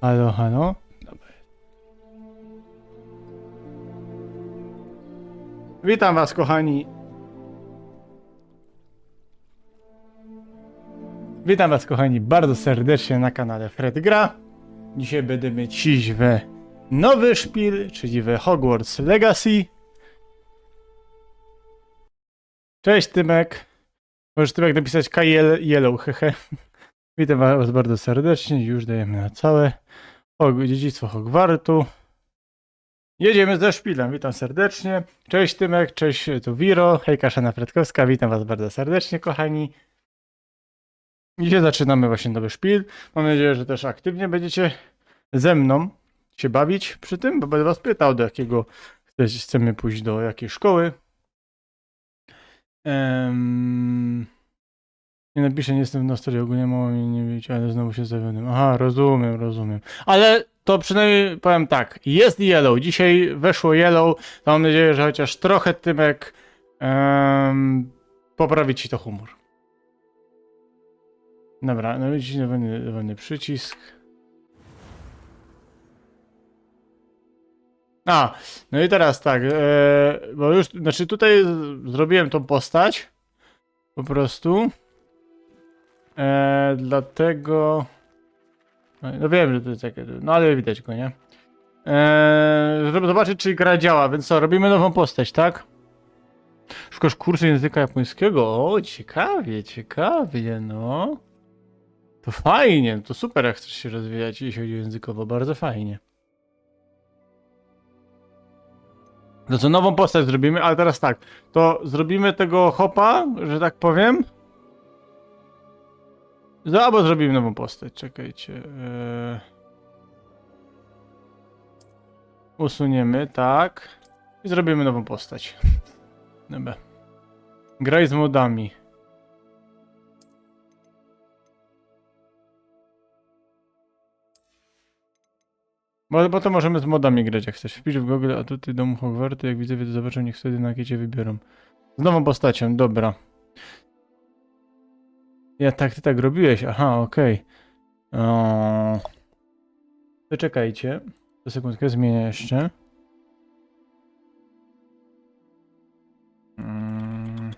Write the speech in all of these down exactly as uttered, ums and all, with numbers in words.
Halo, halo. Dobra. Witam was, kochani. Witam was, kochani, bardzo serdecznie na kanale Fred Gra. Dzisiaj będziemy ćwiczyć we nowy szpil, czyli we Hogwarts Legacy. Cześć, Tymek. Możesz, Tymek, napisać K L Yellow, hehe. Witam was bardzo serdecznie, już dajemy na całe. O, dziedzictwo Hogwartu. Jedziemy ze szpilem, witam serdecznie. Cześć, Tymek, cześć, tu Wiro, hej, Kaszana Fredkowska, witam was bardzo serdecznie, kochani. Dzisiaj zaczynamy właśnie nowy szpil. Mam nadzieję, że też aktywnie będziecie ze mną się bawić przy tym, bo będę was pytał, do jakiego chcecie, chcemy pójść, do jakiej szkoły. Em, nie napiszę, nie jestem w nastroju, ogólnie mało mnie nie wiecie, ale znowu się zawiodłem. Aha, rozumiem, rozumiem. Ale to przynajmniej powiem tak, jest Yellow, dzisiaj weszło Yellow, to mam nadzieję, że chociaż trochę, Tymek, em, poprawi ci to humor. Dobra, no widzicie, dowolny, dowolny przycisk. A, no i teraz tak, e, bo już, znaczy tutaj z- zrobiłem tą postać, po prostu. E, dlatego, no, no wiem, że to jest takie, no ale widać go, nie? E, żeby zobaczyć, czy gra działa, więc co, robimy nową postać, tak? Szukasz kursu języka japońskiego? O, ciekawie, ciekawie, no. To fajnie, to super, jak chcesz się rozwijać, jeśli chodzi o językowo, bardzo fajnie. No co, nową postać zrobimy, ale teraz tak, to zrobimy tego hopa, że tak powiem. No, albo zrobimy nową postać, czekajcie. E, usuniemy, tak. I zrobimy nową postać. Dobra. Graj z modami. Bo, bo to możemy z modami grać, jak chcesz. Wpisz w Google atuty domu Hogwartu, jak widzowie to zobaczą, niech wtedy na jakie cię wybiorą. Z nową postacią, dobra. Ja tak, ty tak robiłeś, aha, okej. O. Poczekajcie. To sekundkę, zmienię jeszcze. Mm.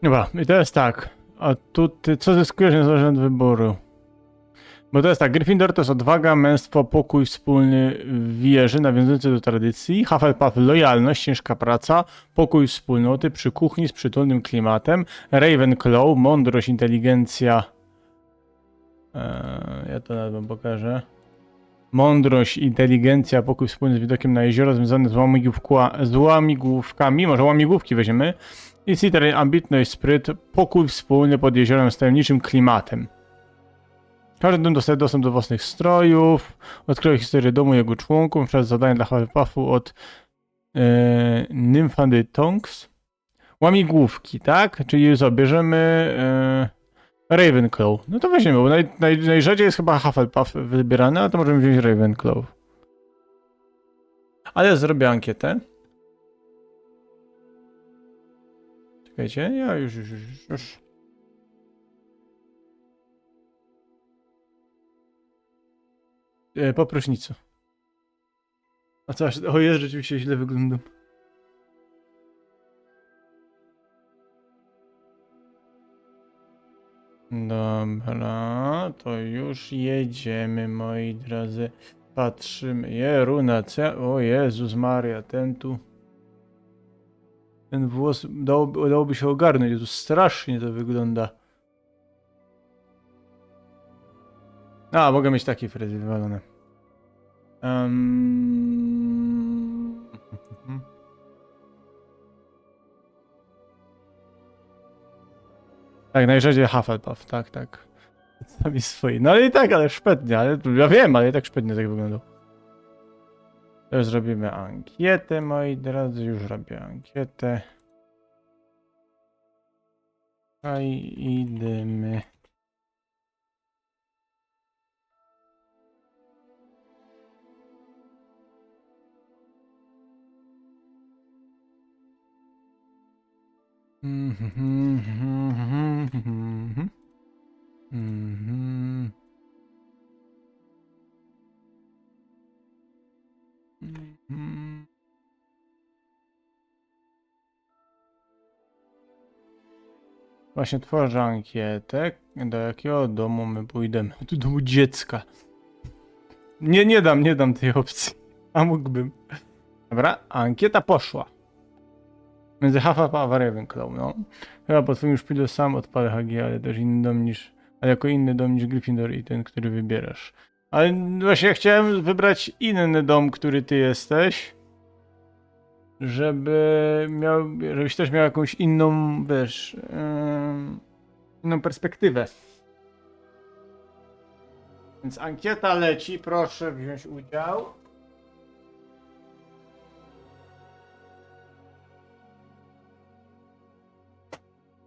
Dobra, i to jest tak. A tu ty, co zyskujesz niezależnie od wyboru? Bo to jest tak, Gryffindor to jest odwaga, męstwo, pokój wspólny, wierzy, nawiązujący do tradycji, Hufflepuff, lojalność, ciężka praca, pokój wspólnoty, przy kuchni, z przytulnym klimatem, Ravenclaw, mądrość, inteligencja. Eee, ja to nawet wam pokażę. Mądrość, inteligencja, pokój wspólny z widokiem na jezioro, związany z łamigłówkła-, z łamigłówkami, może łamigłówki weźmiemy. I Slytherin, ambitność, spryt, pokój wspólny pod jeziorem z tajemniczym klimatem. Każdy dostaje dostęp do własnych strojów, odkrywa historię domu i jego członków, przez zadania dla Hufflepuffu od e, Nymfandy Tonks. Łamigłówki, tak? Czyli zabierzemy e, Ravenclaw. No to weźmiemy, bo naj, naj, najrzadziej jest chyba Hufflepuff wybierany, ale to możemy wziąć Ravenclaw. Ale zrobię ankietę. Czekajcie, ja już, już, już, już. E, po prysznicu. A co, aż, o, jest, rzeczywiście źle wyglądam. Dobra, to już jedziemy, moi drodzy. Patrzymy. Jeruna, co? O Jezus Maria, ten tu. Ten włos dałoby, dałoby się ogarnąć, to strasznie to wygląda. A, mogę mieć taki fryzjer wywalony. Em. Tak, najrzadziej Hufflepuff, tak, tak. Sami swoi. No i tak, ale szpetnie, ale ja wiem, ale i tak szpetnie tak wyglądał. Już zrobimy ankietę, moi drodzy, już robię ankietę. A i idziemy. Mhm. Mhm. Właśnie tworzę ankietę, do jakiego domu my pójdziemy. Do domu dziecka. Nie, nie dam, nie dam tej opcji. A mógłbym. Dobra, ankieta poszła. Między Hufflepuff a Ravenclaw, no. Chyba po twoim szpilu sam odpalę H G, ale też inny dom niż, ale jako inny dom niż Gryffindor i ten, który wybierasz. Ale właśnie chciałem wybrać inny dom, który ty jesteś. Żeby miał, żebyś też miał jakąś inną, wiesz, em, inną perspektywę. Więc ankieta leci, proszę wziąć udział.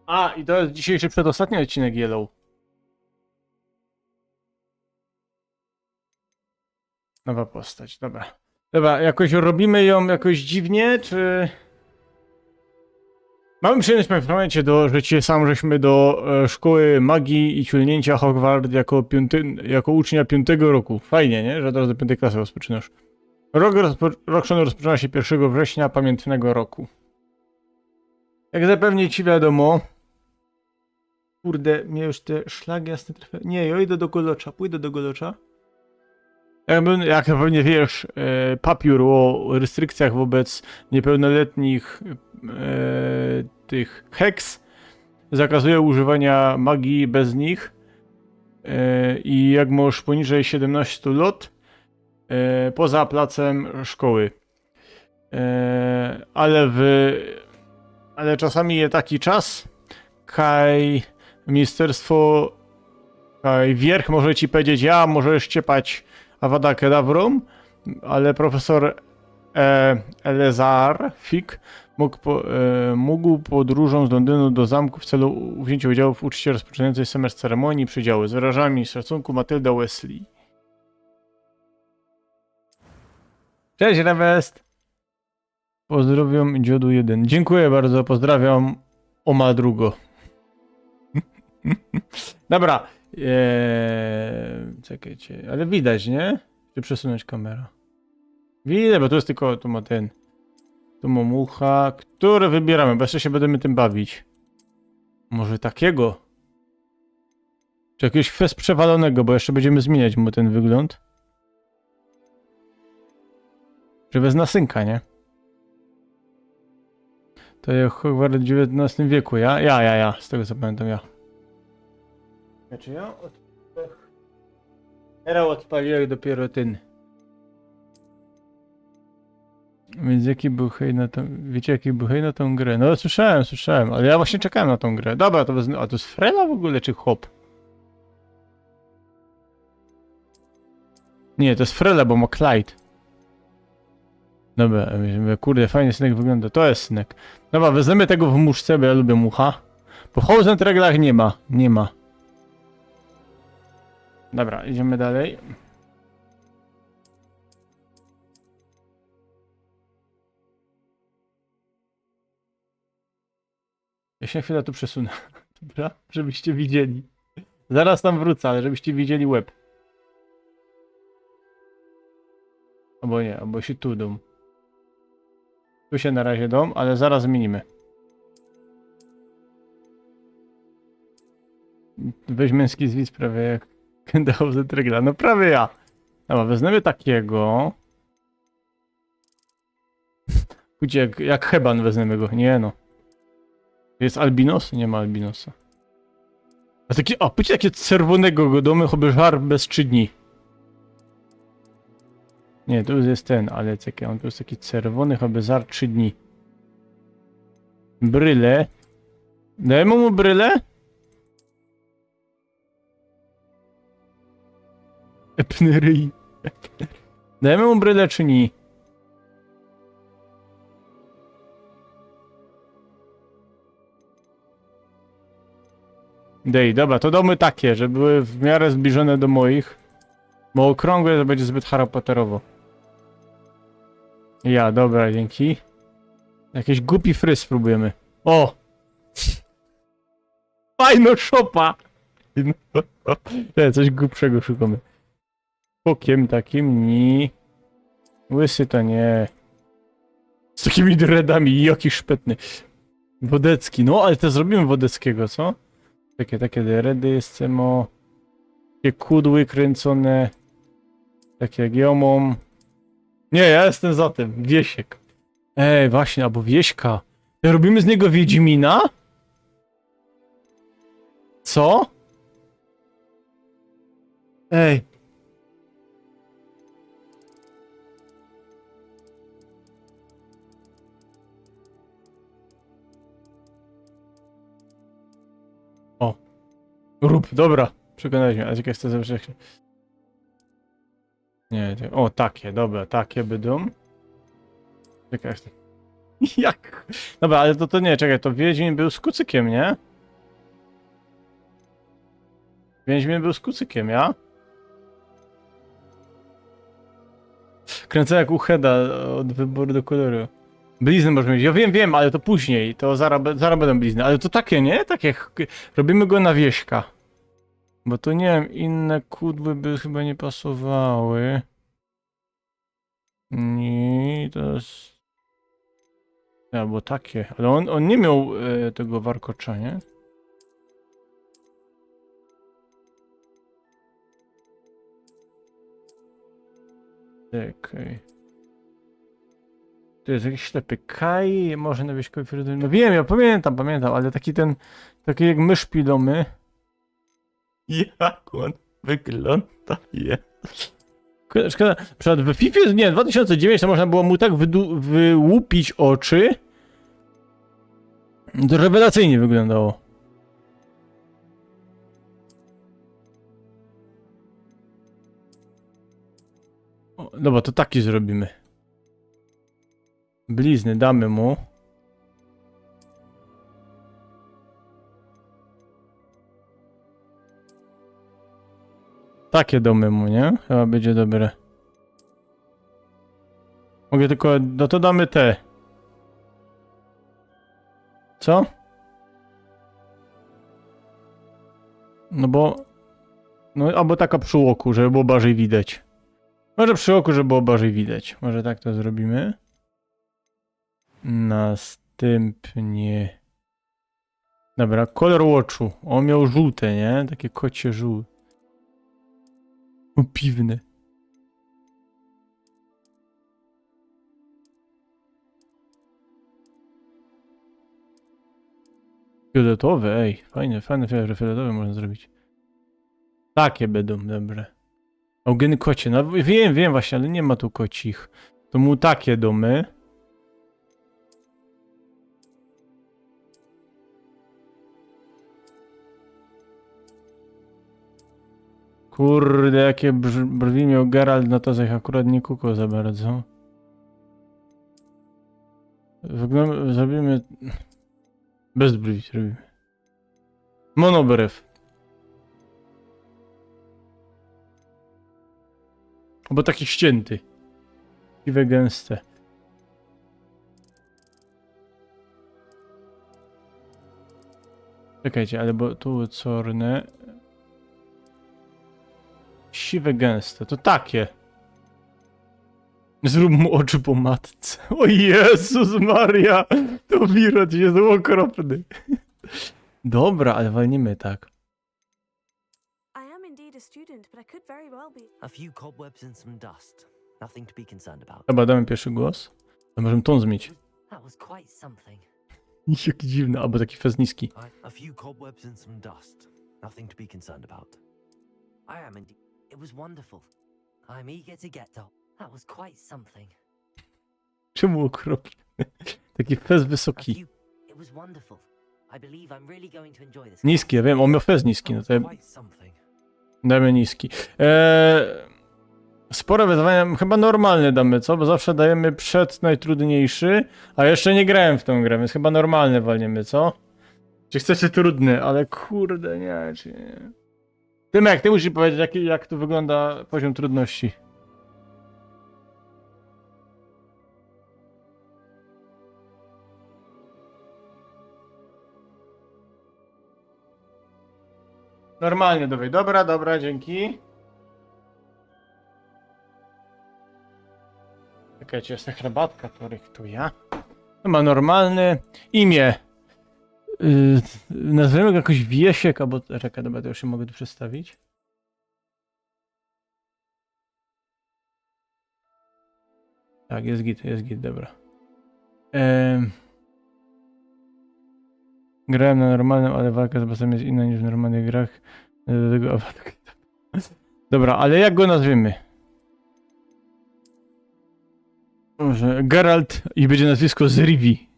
A, i to jest dzisiejszy przedostatni odcinek Yellow. Nowa postać, dobra. Dobra, jakoś robimy ją jakoś dziwnie, czy... Mamy przyjemność, panie Florianie, do, że cię sam żeśmy do e, szkoły magii i ciulnięcia Hogwart jako, piąty, jako ucznia piątego roku. Fajnie, nie? Że od razu do piątej klasy rozpoczynasz. Rok, rozpo, rok szkolny rozpoczyna się pierwszego września pamiętnego roku. Jak zapewne ci wiadomo, kurde, mnie już te szlagi jasne trafiają. Nie, ja idę do Golocza, pójdę do Golocza. Jakby, jak pewnie wiesz, e, papiór o restrykcjach wobec niepełnoletnich e, tych hex zakazuje używania magii bez nich. E, I jak masz poniżej siedemnaście lat, e, poza placem szkoły. E, ale w, ale czasami je taki czas, kaj ministerstwo, kaj wierch może ci powiedzieć, ja, możesz ciepać Avada Kedavra, ale profesor e, Eleazar Fick mógł, po, e, mógł podróżą z Londynu do zamku w celu wzięcia udziału w uczcie rozpoczynającej semestr ceremonii przydziału. Z wyrażami szacunku, Matilda Wesley. Cześć, Rewest! Pozdrowiam, dziodu jeden. Dziękuję bardzo, pozdrawiam. Oma drugo. Dobra. Eee, czekajcie, ale widać, nie? Czy przesunąć kamerę? Widzę, bo tu jest tylko, tu ma ten. Tu ma mucha, który wybieramy, bo jeszcze się będziemy tym bawić. Może takiego? Czy jakiegoś fest przewalonego, bo jeszcze będziemy zmieniać mu ten wygląd. Że wezmę synka, nie? To jest Hogwart w dziewiętnastym wieku, ja? Ja, ja, ja, z tego co pamiętam, ja. Znaczy ja od... Teraz odpaliłem dopiero ten. Więc jaki był hej na tę... Wiecie, jaki był hej na tę grę? No, słyszałem, słyszałem, ale ja właśnie czekałem na tą grę. Dobra, to wezmę... A to jest Frela w ogóle, czy chłop? Nie, to jest Frela, bo ma Clyde. Dobra, ja mówię, kurde, fajnie synek wygląda. To jest synek. Dobra, wezmę tego w muszce, bo ja lubię mucha. Bo w Hosentrygglach nie ma, nie ma. Dobra, idziemy dalej. Ja się na chwilę tu przesunę. Dobra? Żebyście widzieli. Zaraz tam wrócę, ale żebyście widzieli łeb. Albo nie, albo się tu dom. Tu się na razie dom, ale zaraz zmienimy. Weź męski zwisk prawie jak Kendall Hosentrygglera. No prawie ja. Dobra, wezmę takiego. Pójdź jak, jak heban, wezmę go. Nie no. Jest albinos? Nie ma albinosa. A taki, a pójdź takie czerwonego go domy, choby żar bez trzy dni. Nie, to już jest ten, ale czekaj, on tu jest taki czerwony, choby żar trzy dni. Bryle. Dajemy mu bryle? Epny ryj. Dajemy mu bryle czy nie? Dej, dobra, to damy takie, żeby były w miarę zbliżone do moich. Bo okrągłe to będzie zbyt Harry Potterowo. Ja, dobra, dzięki. Jakiś głupi fryz spróbujemy. O! Dino Shopa! Nie, coś głupszego szukamy. Bokiem takim, ni. Łysy to nie. Z takimi dreadami, jaki szpetny. Wodecki, no ale to zrobimy Wodeckiego, co? Takie, takie dready jeszcze mo. Takie kudły kręcone. Tak jak ja mam. Nie, ja jestem za tym. Wiesiek. Ej, właśnie, albo Wieśka. To robimy z niego Wiedźmina? Co? Ej. O. Rób, dobra. Przekonałeś mnie, a ciekawe, co zawsze. Nie, te- o, takie, dobra, takie bydą. Czekaj, jak to- jak? Dobra, ale to, to nie, czekaj, to Wiedźmin był z kucykiem, nie? Wiedźmin był z kucykiem, ja? Kręcę jak u Heda od wyboru do koloru. Blizny możesz mieć. Ja wiem, wiem, ale to później. To zaraz, be- zaraz będą blizny. Ale to takie, nie? Takie. ch- Robimy go na Wieśka. Bo tu nie wiem, inne kudły by chyba nie pasowały. Nie, to jest. Albo takie. Ale on, on nie miał e, tego warkocza, nie? Okej. To jest jakiś ślepy Kaj, może na wierzchu. No wiem, ja pamiętam, pamiętam, ale taki ten, taki jak my szpilamy. Jak on wygląda, je. Szkoda, szkoda. Na przykład w FIFA, nie, dwa tysiące dziewięć to można było mu tak wydu- wyłupić oczy. To rewelacyjnie wyglądało. O, dobra, to taki zrobimy. Blizny damy mu. Takie damy mu, nie? Chyba będzie dobre. Mogę tylko, no to damy te. Co? No bo, no albo taka przy oku, żeby było bardziej widać. Może przy oku, żeby było bardziej widać. Może tak to zrobimy. Następnie. Dobra, kolor oczu. On miał żółte, nie? Takie kocie żółte. Piwne. Fioletowe, ej. Fajne, fajne fiole- fioletowe można zrobić. Takie będą dobre. Ogeny kocie. No wiem, wiem właśnie, ale nie ma tu kocich. To mu takie domy. Kurde, jakie brz- brwi miał Geralt, no to ich akurat nie kuko za bardzo. Wyglą- zrobimy... Bez brwi zrobimy. Monobrew. Bo taki ścięty. Siwe gęste. Czekajcie, ale bo tu czarne. Siwe gęste, to takie. Zrób mu oczy po matce. O Jezus Maria! To wirus jest okropny. Dobra, ale walnijmy tak. I am indeed a student, but I could very well be. A few cobwebs and some dust. Nothing to be concerned about. Dobra, damy pierwszy głos. To możemy ton zmienić. That was quite something. Jaki dziwny, albo taki fez niski. I, a few cobwebs and some dust. Nothing to be concerned about. I am indeed. It was wonderful. I'm eager to get to. That was quite something. Czemu okropny? Taki fez A wysoki. few. It was wonderful. I believe I'm really going to enjoy this. Niski, ja wiem, on miał fez niski, no That to was ja- quite something. Dajmy niski. Eee, spore wyzwania, chyba normalne damy, co? Bo zawsze dajemy przed najtrudniejszy, a jeszcze nie grałem w tą grę, więc chyba normalne walniemy, co? Czy chcecie trudny, ale kurde, nie, czy nie. Tymek, ty musisz powiedzieć, jak, jak tu wygląda poziom trudności. Normalnie do wej. Dobra, dobra, dzięki. Czekajcie, jest ta herbatka, to rychtuję. To ma normalne imię. Yy, nazwijmy go jakoś Wiesiek, albo... Czekaj, dobra, to już się mogę tu przedstawić. Tak, jest git, jest git, dobra. Em, grałem na normalnym, ale walka z bossem jest inna niż w normalnych grach. Do tego... Dobra, ale jak go nazwiemy? Może Geralt i będzie nazwisko z Rivii.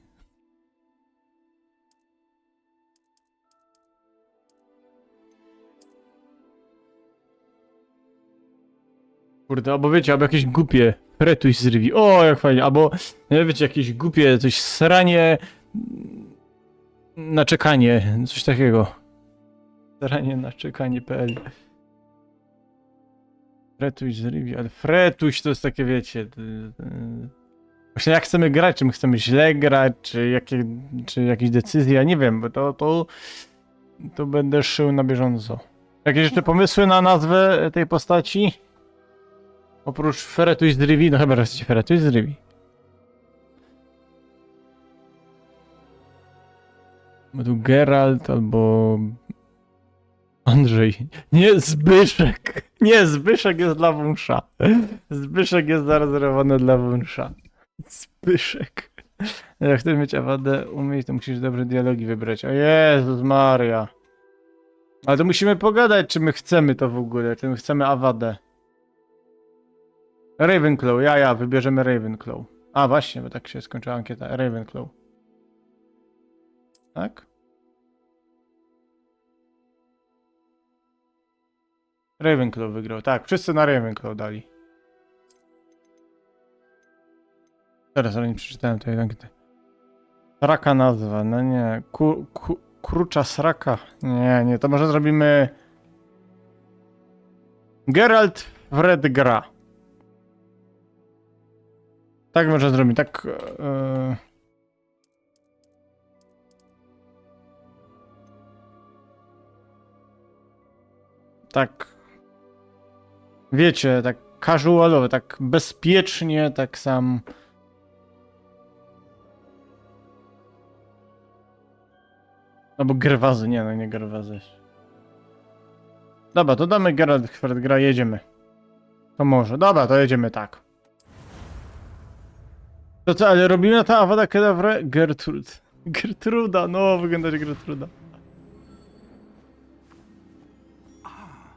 Kurde, albo wiecie, albo jakieś głupie. Fretuś z Rivii. O, jak fajnie. Albo, no wiecie, jakieś głupie, coś, sranie na czekanie, coś takiego. Sranie na czekanie pl. Fretuś z Rivii, ale fretuś to jest takie, wiecie, y, y, właśnie jak chcemy grać, czy my chcemy źle grać, czy jakie, czy jakieś decyzje, ja nie wiem, bo to, to, to będę szył na bieżąco. Jakieś jeszcze pomysły na nazwę tej postaci? Oprócz Fretuś z Rivii, no chyba, że chcecie Fretuś z Rivii. Bo tu Geralt albo Andrzej. Nie, Zbyszek. Nie, Zbyszek jest dla wąsza. Zbyszek jest zarezerwowany dla wąsza. Zbyszek. Jak chcesz mieć awadę umieć, to musisz dobre dialogi wybrać. O Jezus Maria. Ale to musimy pogadać, czy my chcemy to w ogóle, czy my chcemy awadę. Ravenclaw, ja, ja, wybierzemy Ravenclaw. A, właśnie, bo tak się skończyła ankieta. Ravenclaw. Tak? Ravenclaw wygrał. Tak, wszyscy na Ravenclaw dali. Teraz, ale nie przeczytałem tej ankiety. Sraka nazwa, no nie. Ku, ku, krucza sraka. Nie, nie, to może zrobimy Geralt Fred gra. Tak może zrobić, tak. E, tak. Wiecie, tak casualowe, tak bezpiecznie, tak sam. Albo Gerwazy, nie, no nie Gerwazy. Dobra, to damy Geralt Fred gra, jedziemy. To może, dobra, to jedziemy tak. To co, ale robimy na ta Avada Kedavra? Gertrud. Gertruda, no, wyglądać Gertruda. Ah,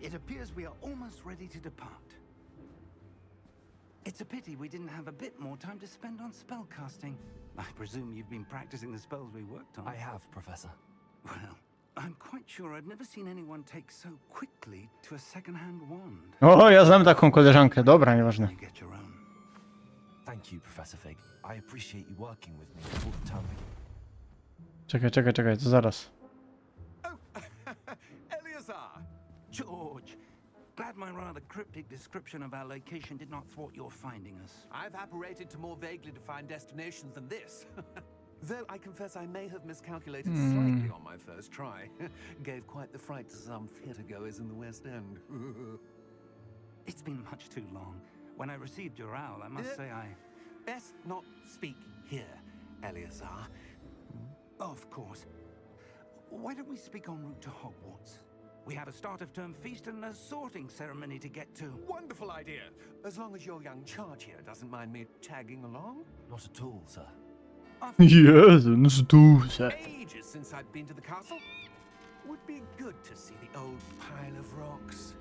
it appears we are almost ready to depart. It's a pity we didn't have a bit more time to spend on spellcasting. I presume you've been practicing the spells we worked on. I have, Professor. Well, I'm quite sure I've never seen anyone take so quickly to a second-hand wand. O, ja znam taką koleżankę, dobra, nieważne. You get your own. Thank you, Professor Fig. I appreciate you working with me all the time. Czekaj, czekaj, czekaj, to zaraz. Eleazar! George! Glad my rather cryptic description of our location did not thwart your finding us. I've apparated to more vaguely defined destinations than this. Though I confess I may have miscalculated slightly on my first try. Gave quite the fright to some theatre goers in the West End. It's been much too long. When I received your owl, I must Uh, say I... Best not speak here, Eleazar. Of course. Why don't we speak en route to Hogwarts? We have a start of term feast and a sorting ceremony to get to. Wonderful idea. As long as your young charge here doesn't mind me tagging along. Not at all, sir. Jezu, no zdówce. Ages since I've been to the castle. Would be good to see the old pile of rocks.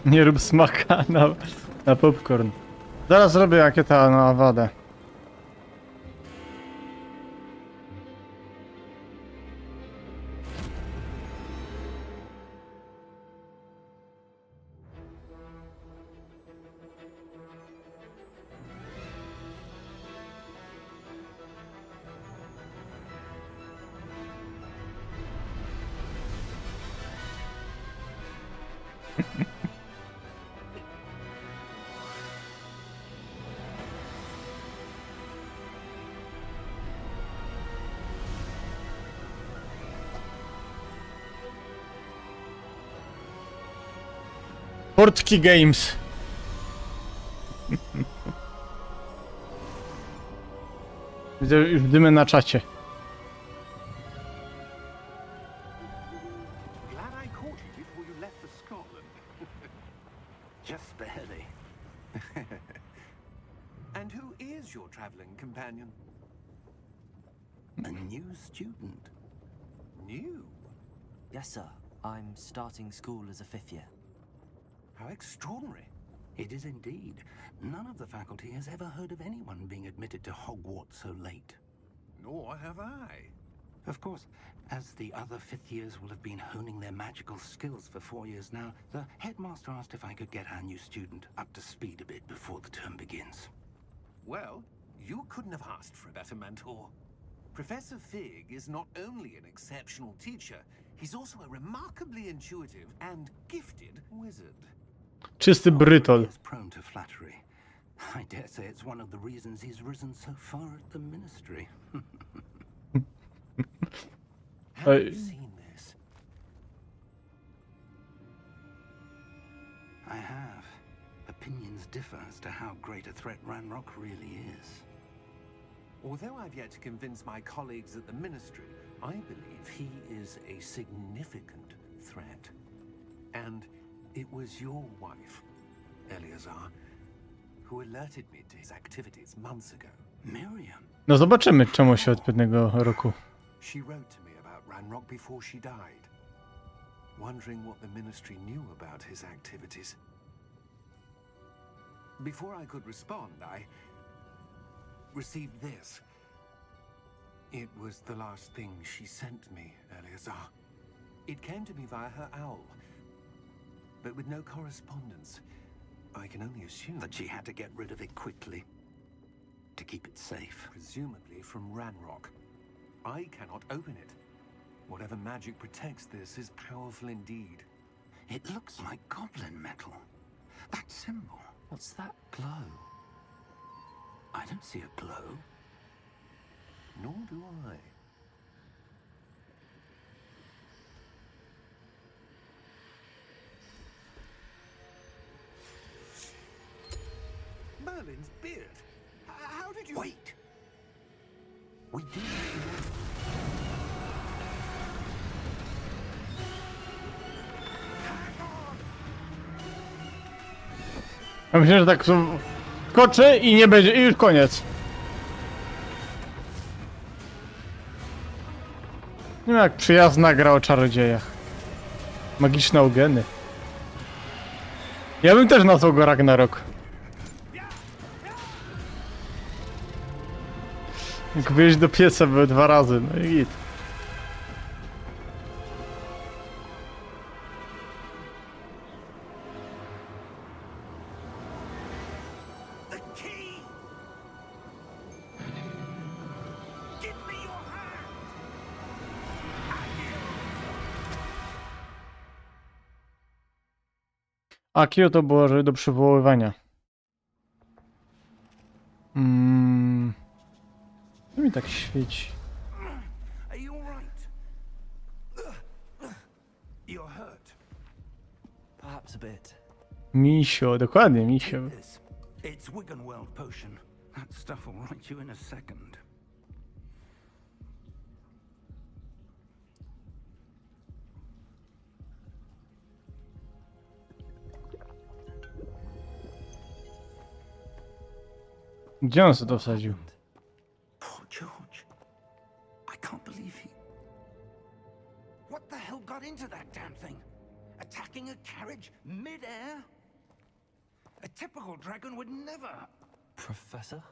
Nie rób smaka na, na popcorn. Zaraz zrobię ankietę na Awadę. Portkey Games. Widzę już dymy na czacie. Glad I caught you before you left for Scotland. Just barely. And who is your travelling companion? A new student. New? Yes, sir. I'm starting school as a fifth year. How extraordinary. It is indeed. None of the faculty has ever heard of anyone being admitted to Hogwarts so late. Nor have I. Of course, as the other fifth years will have been honing their magical skills for four years now, the headmaster asked if I could get our new student up to speed a bit before the term begins. Well, you couldn't have asked for a better mentor. Professor Fig is not only an exceptional teacher, he's also a remarkably intuitive and gifted wizard. Czysty brytol. Is prone to flattery. I dare say it's one of the reasons he's risen so far at the ministry. Have you seen this? I have. Opinions differ as to how great a threat Ranrock really is. Although I've yet to convince my colleagues at the ministry, I believe he is a significant threat. And it was your wife, Eleazar, who alerted me to his activities months ago. Miriam? No zobaczymy, czemu się od pewnego roku. She wrote to me about Ranrock before she died, wondering what the ministry knew about his activities. Before I could respond, I received this. It was the last thing she sent me, Eleazar. It came to me via her owl, but with no correspondence. I can only assume that she had to get rid of it quickly to keep it safe. Presumably from Ranrock. I cannot open it. Whatever magic protects this is powerful indeed. It looks like goblin metal. That symbol. What's that glow? I don't see a glow. Nor do I. Merlin's beard. H- How did you... Wait! We didn't... Ja myślę, że tak są... Skoczy i nie będzie, i już koniec. Nie ma jak przyjazna gra o czarodziejach. Magiczne ogeny. Ja bym też nazwał go Ragnarok. Mógłbyś do pieca były dwa razy, no i git. The key! Give me your hand! A Q to było, że do przywoływania. Mm. Co mi tak świeci? Are you all right? You're hurt. Perhaps a bit. Misio, dokładnie, misio. This. It's Wiggenweld potion. That stuff will right you in a second. Gdzie on sobie to wsadził? Poor George. I can't believe he... What the hell got into that damn thing? Attacking a carriage mid-air? A typical dragon would never... Professor?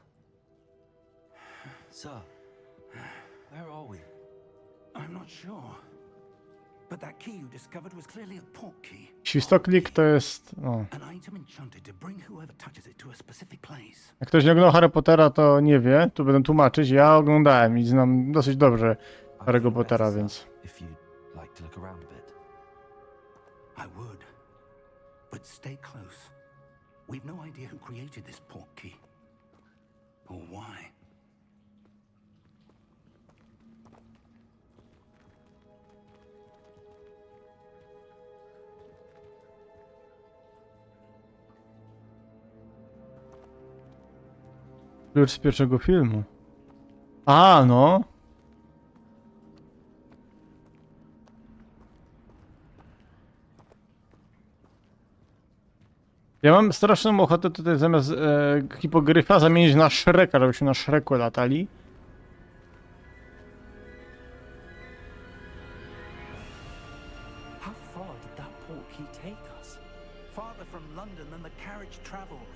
Sir, where are we? I'm not sure. But that key you discovered was clearly a port key. Świstoklik to jest, no. An item enchanted to bring whoever touches it to a specific place. Jak ktoś nie oglądał Harry Pottera, to nie wie. Tu będę tłumaczyć. Ja oglądałem i znam dosyć dobrze Harry'ego Pottera, więc... If you'd like to look around a bit. I would. But stay close. We've no idea who created this port key. Or why. Już z piyrszego filmu. A, no. Ja mam straszną ochotę tutaj zamiast e, hipogryfa zamienić na Shreka, żebyśmy na Shreku latali. How far did that portkey take us? Farther from London than the carriage travelled.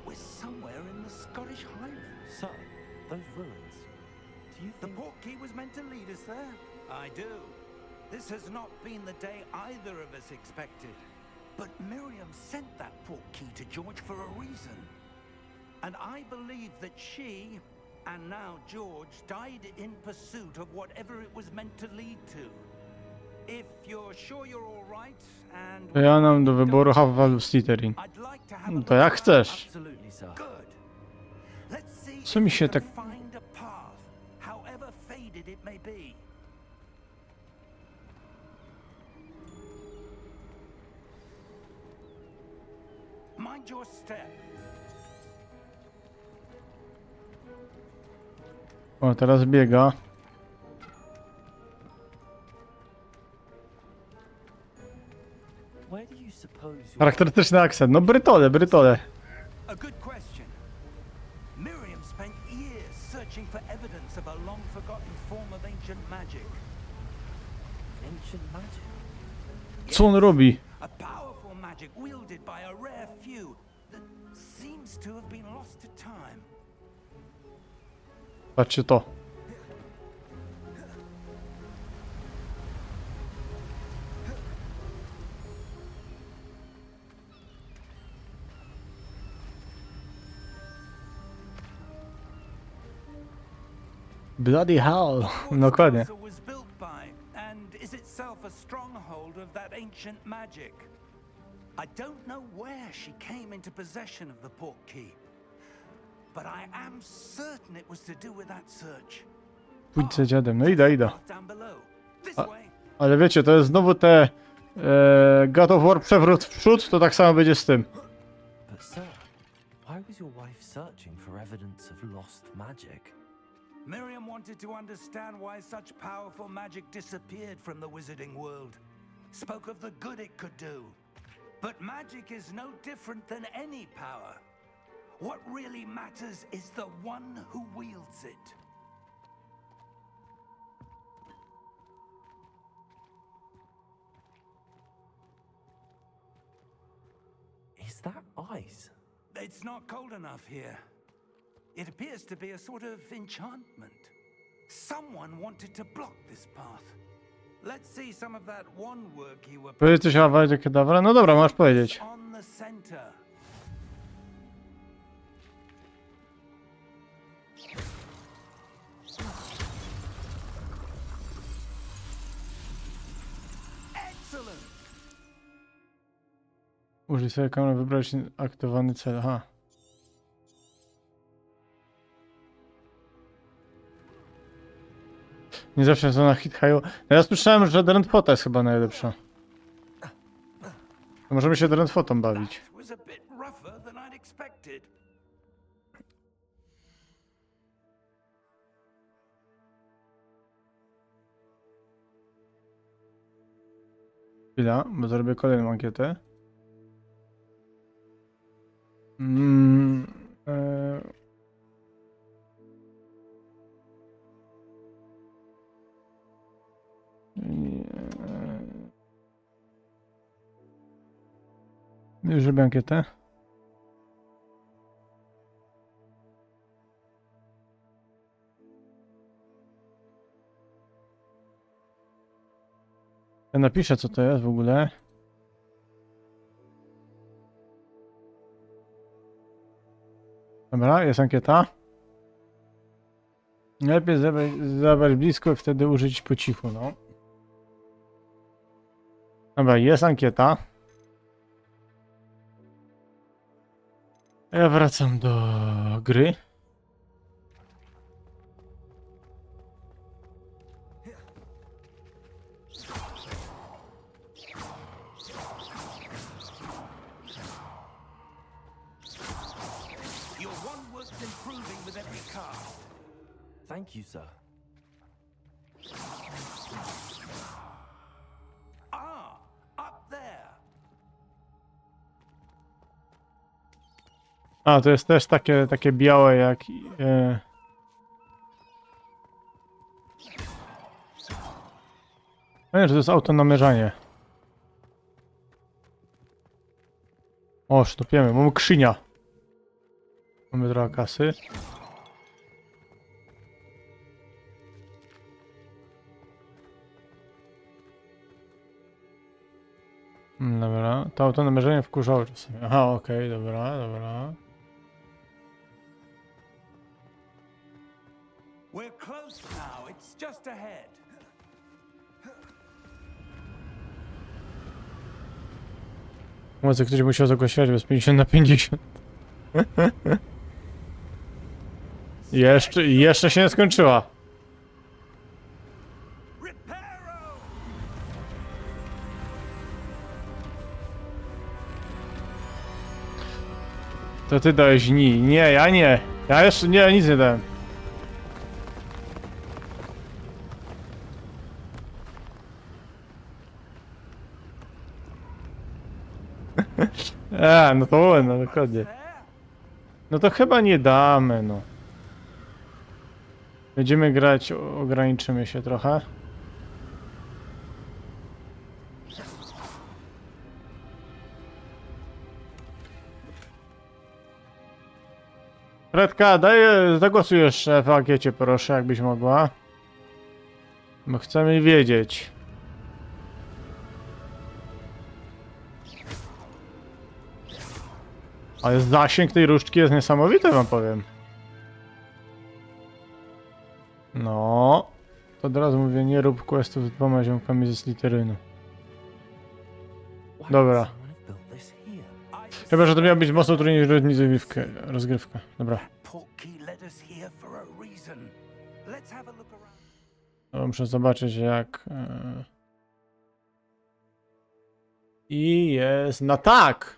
We're somewhere in the Scottish Highlands. Sir, those ruins. Do you The think... portkey was meant to lead us there? I do. This has not been the day either of us expected. But Miriam sent that portkey to George for a reason. And I believe that she, and now George, died in pursuit of whatever it was meant to lead to. If you're sure you're all right and... To ja mam do wyboru Hufflepuff lub Slytherin. I'd like to have a No look to jak around. Chcesz. Absolutely, sir. Good. Let's see Co mi if się we can tak- Find a path, however faded it may be. Mind your step. O, teraz biega. Where do you suppose your... Charakterystyczny akcent. No, Brytole, Brytole. A good question. Miriam spent years searching for evidence of a long forgotten form of ancient magic. Ancient magic? Co on robi? A powerful magic wielded by a rare few that seems to have been lost to time. Patrzcie to. Bloody hell. Dokładnie. Castle was built by, and is itself a stronghold of that ancient magic. I don't know where she came into possession of the portkey, but I am certain it was to do with that search. Pójdź za dziadem. No idę, idę. Down below. This A- way. Ale wiecie, to jest znowu te e, God of War przewrót w przód, to tak samo będzie z tym. But sir, why was your wife searching for evidence of lost magic? Miriam wanted to understand why such powerful magic disappeared from the wizarding world. Spoke of the good it could do. But magic is no different than any power. What really matters is the one who wields it. Is that ice? It's not cold enough here. It appears to be a sort of enchantment. Someone wanted to block this path. Let's see some of that one work you were... Powiedzieć coś o Awajdzie Kedavra? No dobra, możesz powiedzieć. On the center. Excellent. Użyj sobie kamery, wybrać aktywowany cel. Aha. Nie zawsze są na hit high. No ja słyszałem, że Drętwota jest chyba najlepsza. To możemy się Drętwotą bawić. That was a bit rougher than I'd expected. Chwila, bo zrobię kolejną ankietę. Mm, e... Nie. Już robię ankietę. Ja napiszę, co to jest w ogóle. Dobra, jest ankieta. Lepiej zebrać, zebrać blisko i wtedy użyć po cichu, no. Dobra, jest ankieta. Ja wracam do gry. Your one work's in Thank you, sir. Ah, up there. A, to jest też takie, takie białe jak... E... No nie, że to jest autonamierzanie. O, sztupiemy, mamy krzynia. Mamy trochę kasy. Mm, dobra, to autonamierzanie wkurzało czasami. Aha, okej, dobra, dobra. We're close now. It's just ahead. Może ktoś musiał zagłośniać bez pięćdziesiąt na pięćdziesiąt. Jeszcze, jeszcze się nie skończyła. Reparo! To ty dałeś ni. Nie, ja nie. Ja jeszcze nie, nic nie dałem. A, no to on, no dokładnie. No to chyba nie damy, no. Będziemy grać, o- ograniczymy się trochę. Fredka, daj, zagłosuj jeszcze w ankiecie, proszę, jakbyś mogła. Bo chcemy wiedzieć. Ale zasięg tej różdżki jest niesamowity, wam powiem. No. To od razu mówię, nie rób questów z dwoma ziomkami ze Slytherynu. Dobra. Chyba, że to miała być mocno trudniejsza rozgrywka. Rozgrywka. Dobra. Portkey led us here for a reason. Let's have a look around. No, muszę zobaczyć jak... E... I jest na tak!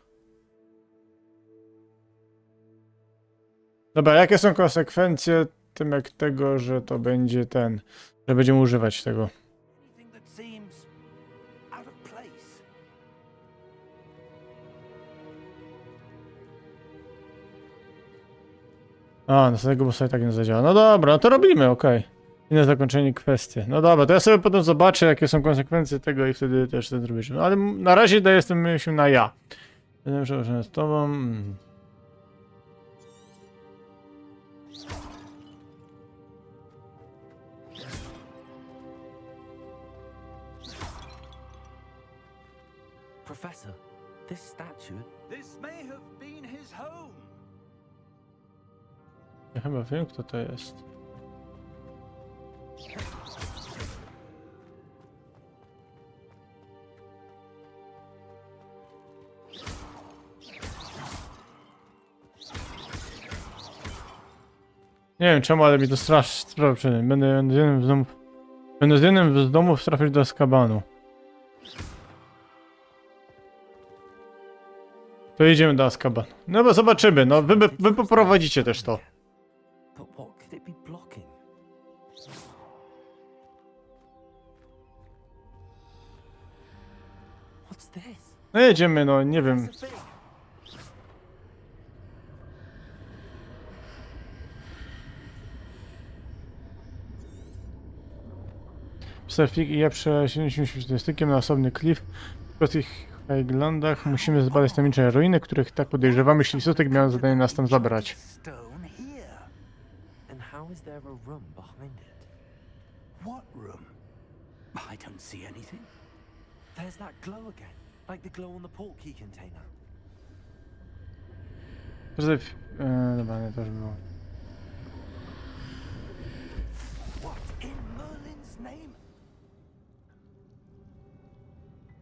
Dobra, jakie są konsekwencje tym jak tego, że to będzie ten, że będziemy używać tego. Anything that seems out of place. A, następnego bossa i tak nie zadziała. No dobra, no to robimy, okej. I na zakończenie kwestie. No dobra, to ja sobie potem zobaczę, jakie są konsekwencje tego i wtedy też to zrobisz. No ale m- na razie daję z tym myślę na ja. Będę przełożony z tobą. Mm. Professor, this statue. This may have been his home. Ja chyba wiem, kto to jest. Nie wiem czemu, ale mi to strasz... strasz... Będę, będę z jednym z domów... Będę z jednym z domów trafić do Azkabanu. To idziemy do Azkaban. No bo zobaczymy, no wy, wy poprowadzicie też to. But what could it be blocking? What's this? No jedziemy, no nie wiem. It's a big Selfie i ja przed siedemdziesiąt stykiem na osobny klif. W tych Highlandach musimy zbadać tajemnicze ruiny, których tak podejrzewamy, że Slytherin miał zadanie nas tam zabrać. Stone here. And how is there a room behind it? What room? I don't see anything. There's that glow again, like the glow on the portkey container. Pozytyw... E, dobra, nie, to już było. What in Merlin's name?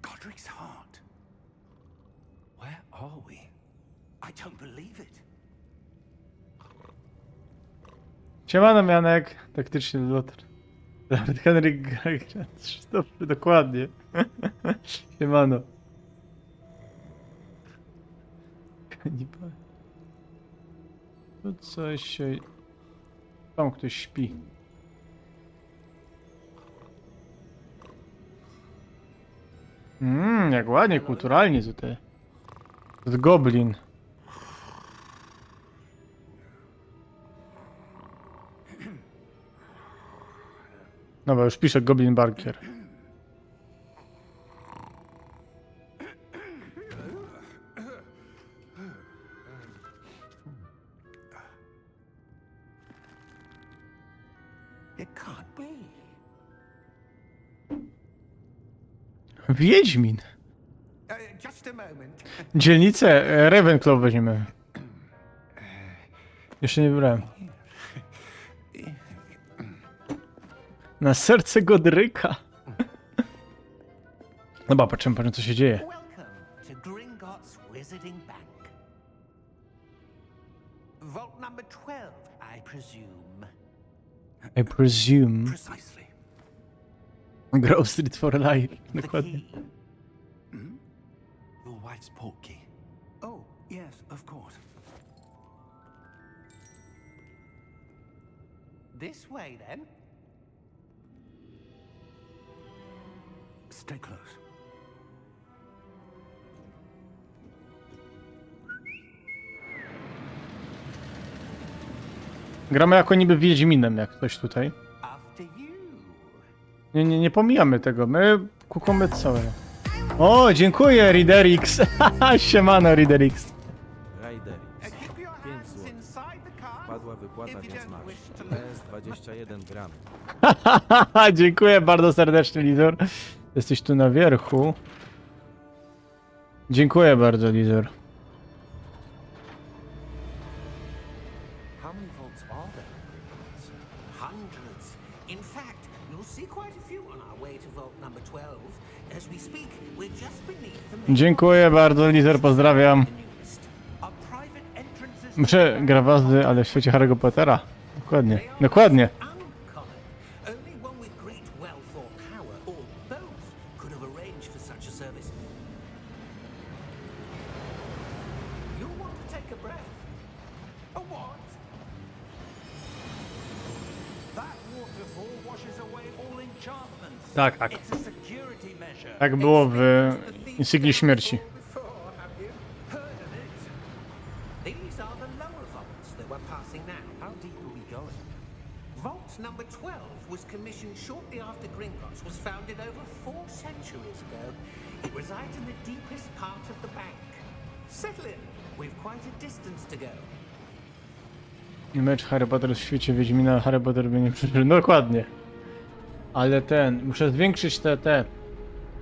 Godric's heart. Where are we? I don't believe it. Siemano, Mianek. Taktycznie do lotu. Lord Henryk Grant, dobry, dokładnie. Siemano. Kanibal. Tu coś się... Tam ktoś śpi. Mmm, jak ładnie, kulturalnie tutaj. To jest goblin. Dobra, już piszę Goblin Barker. It can't be. Wiedźmin. Uh, just a moment. Dzielnicę e, Ravenclaw weźmiemy. Jeszcze nie wybrałem. Na serce Godryka. Dobra, patrzymy, patrzymy, co się dzieje. Welcome to Gringotts Wizarding Bank. Vault number twelve, I presume. I presume. Precisely. Grove Street for life. The Dokładnie. Key. Hmm? Your wife's portkey. Oh, yes, of course. This way, then. Stay close. Gramy jako niby Wiedźminem, jak ktoś tutaj. After you. Nie, nie, nie pomijamy tego, my kukamy całe. O, dziękuję, Riderix. Siemano, Riderix. Riderix. Uh, keep your Pięć hands złotych. inside the card. Wpadła wypłata, If you więc don't masz. Wish to P S dwadzieścia jeden gram. Dziękuję bardzo serdecznie, Lizor. Jesteś tu na wierzchu. Dziękuję bardzo, Lizor. How many vaults are there in Gringotts? Hundreds. In fact, you'll see quite a few on our way to vault number twelve. As we speak, we're just beneath the main Dziękuję bardzo, Lizor, pozdrawiam. The newest. Our private entrances Muszę grawazy, ale w świecie Harry'ego Pottera. Dokładnie. Dokładnie. Uncommon. Only one with great wealth or power, or both, could have arranged for such a service. You'll want to take a breath. A what? That waterfall washes away all enchantments. Tak, tak. It's a security measure. Tak było w Expect the thief Insygnie Śmierci. Before, have you heard of it? These are the lower vaults that we're passing now. How deep are we going? Vault number twelve was commissioned shortly after Gringotts was founded over four centuries ago. It resides in the deepest part of the bank. Settle in. We've quite a distance to go. Nie mecz Harry Potter w świecie Wiedźmina, Harry Potter by nie przeżył. Dokładnie. Ale ten, muszę zwiększyć te, te,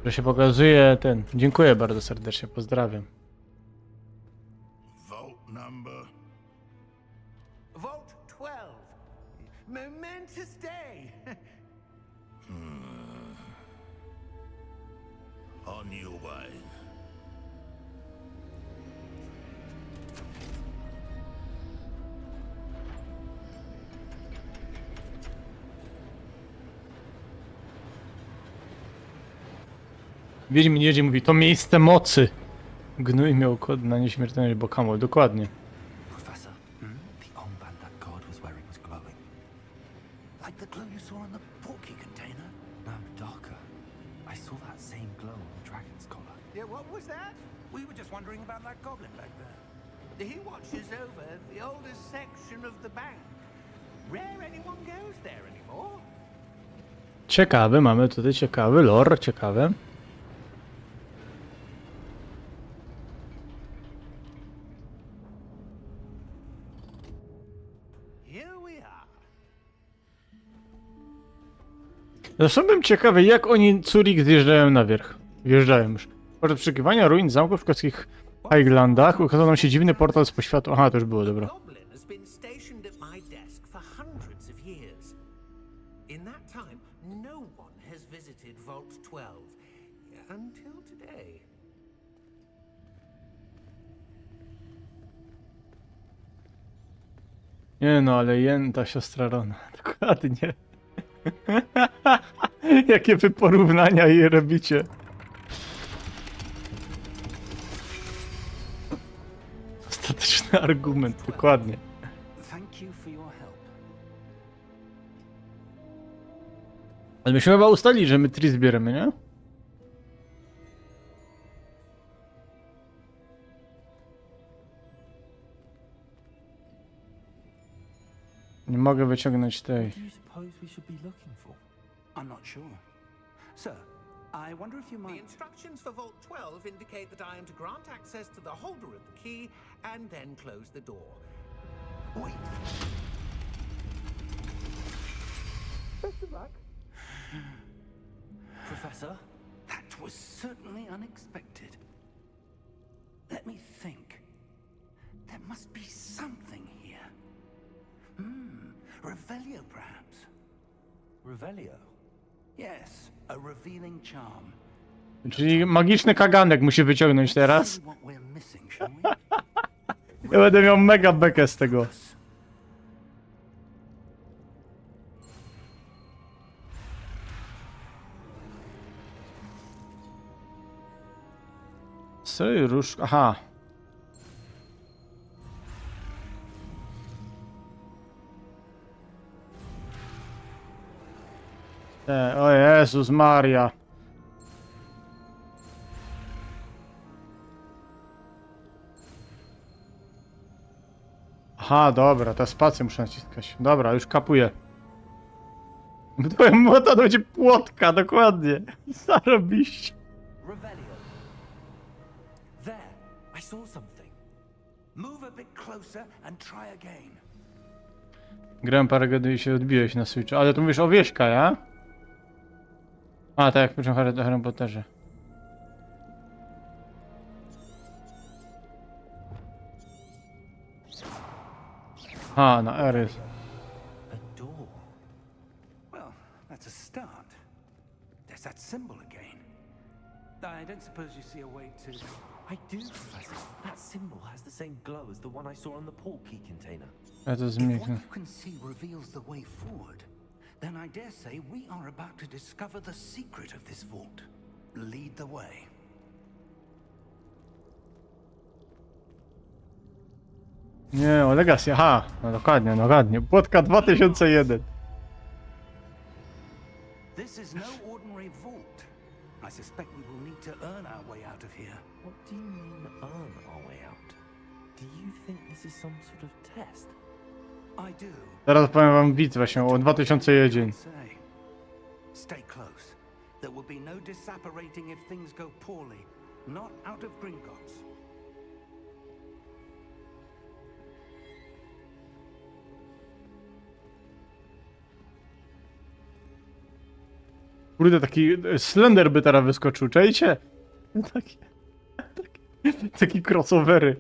że się pokazuje ten. Dziękuję bardzo serdecznie, pozdrawiam. Vault number. Vault twelve. Momentous day. On your way. Wiedźmin jedzie, mówi, to miejsce mocy. Gnój miał kod na nieśmiertelność, bo Kamol, dokładnie. Professor, the armband that guard was wearing was glowing. Like the glow you saw on the portkey container? No, darker. I saw that same glow on the dragon's collar. Yeah, what was that? We were just wondering about that goblin back there. He watches over the oldest section of the bank. Rare anyone goes there anymore. Ciekawe, mamy tutaj ciekawy lore, ciekawe. Here we are. Zresztą byłem ciekawy, jak oni Zurich zjeżdżają na wierzch. Wjeżdżają już. Podczas przeszukiwania ruin zamków w szkockich Highlandach ukazał nam się dziwny portal z poświatu. Aha, to już było, dobra. Goblin has been stationed at my desk for hundreds of years. In that time, no one has visited Vault twelve until today. Nie no, ale Jen, ta siostra Rona. Dokładnie. Jakie wy porównania jej robicie. Ostateczny argument, dokładnie. Thank you for your help. Ale myśmy chyba ustalili, że my Triss bierzemy, nie? Nie mogę wyciągnąć tej. What do you suppose we should be looking for? I'm not sure. Sir, I wonder if you The might. Instructions for Vault twelve indicate that I am to grant access to the holder of the key and then close the door. Wait. Best of luck. Professor? That was certainly unexpected. Let me think. There must be something here. Hmm. Revelio, perhaps? Revelio? Yes, a revealing charm. Czyli magiczny kaganek musi wyciągnąć teraz. See what we're missing, shall we? Ja będę miał mega bekę z tego. Syruszka, aha. Te, o Jezus Maria. Aha, dobra, ta spację muszę naciskać. Dobra, już kapuję. Twoja młota to będzie płotka, dokładnie. Zarobiście. Revelio. There, I saw something. Move a bit closer and try again. Grałem parę godzin i się odbiłeś na Switchu, ale to mówisz o wieśka, ja? A, tak jak w pierwszym Harry, Harry Potterze. A, na Eris. A door. Well, that's a start. There's that symbol again. I don't suppose you see a way to. I do, Professor. That symbol has the same glow as the one I saw on the portkey container. Ja to If what zmienię. You can see reveals the way forward, then I dare say we are about to discover the secret of this vault. Lead the way. Nie, o Legacy, aha, no dokładnie, no dokładnie. Płotka dwa tysiące jeden. This is no ordinary vault. I suspect we will need to earn our way out of here. What do you mean, earn our way out? Do you think this is some sort of test? I do. Zaraz powiem wam widz właśnie o dwa tysiące jeden. Say. Stay close. There will be no disapparating if things go poorly. Not out of Gringotts. Kurde, taki e, Slender by teraz wyskoczył, czajcie? Taki, taki, taki crossovery.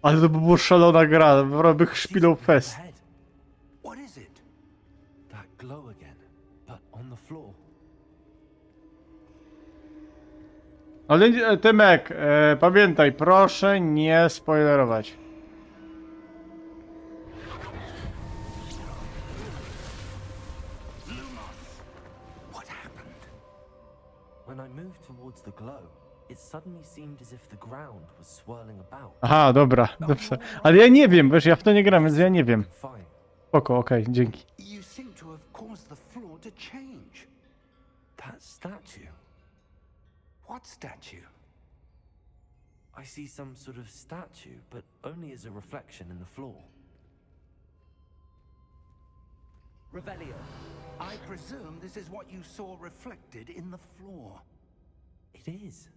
Ale to by była szalona gra, robię szpilą fest. Ahead. What is it? That glow again, but on the floor. Ale e, Tymek, e, pamiętaj, proszę nie spoilerować. What happened? When I moved towards the glow, it suddenly seemed as if the ground was swirling about. Aha, dobra, dobrze. Ale ja nie wiem, wiesz, ja w to nie gram, więc ja nie wiem. Fine. Spoko, okej, dzięki. You seem to have caused the floor to change. That statue. What statue? I see some sort of statue, but only as a reflection in the floor. Revelio. I presume this is what you saw reflected in the floor. It is.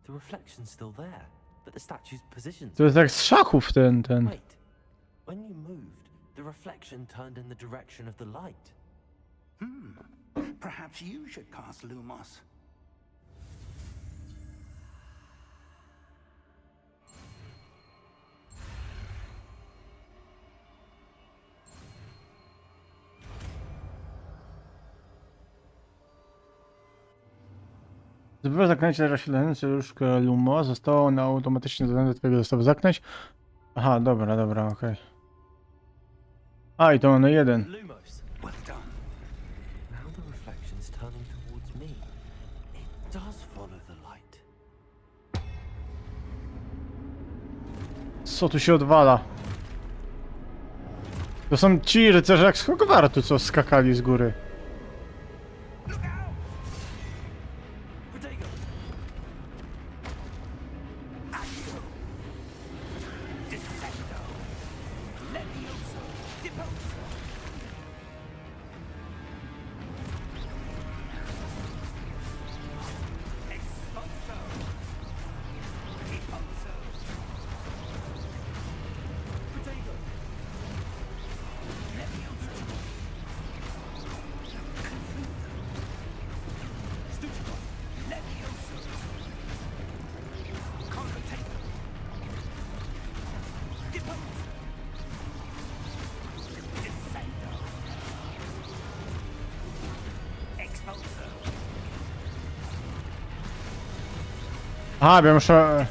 The reflection's still there, but the statue's position's To jest jak z szachów ten, ten. Wait. When you moved, the reflection turned in the direction of the light. Perhaps you should cast Lumos. Zdobywa zaklęcie rozświetlające już Lumos. Zostało na automatycznie dodane do twojego zestawu zaklęć. Aha, dobra, dobra, okej. A, i to mamy jeden. Lumos. Well done. Now the reflection's turning towards me. It does follow the light. Co tu się odwala? To są ci rycerze jak z Hogwartu, co skakali z góry. Protego! Accio! Defendo! Levioso! Deposo! Aha, bo ja muszę...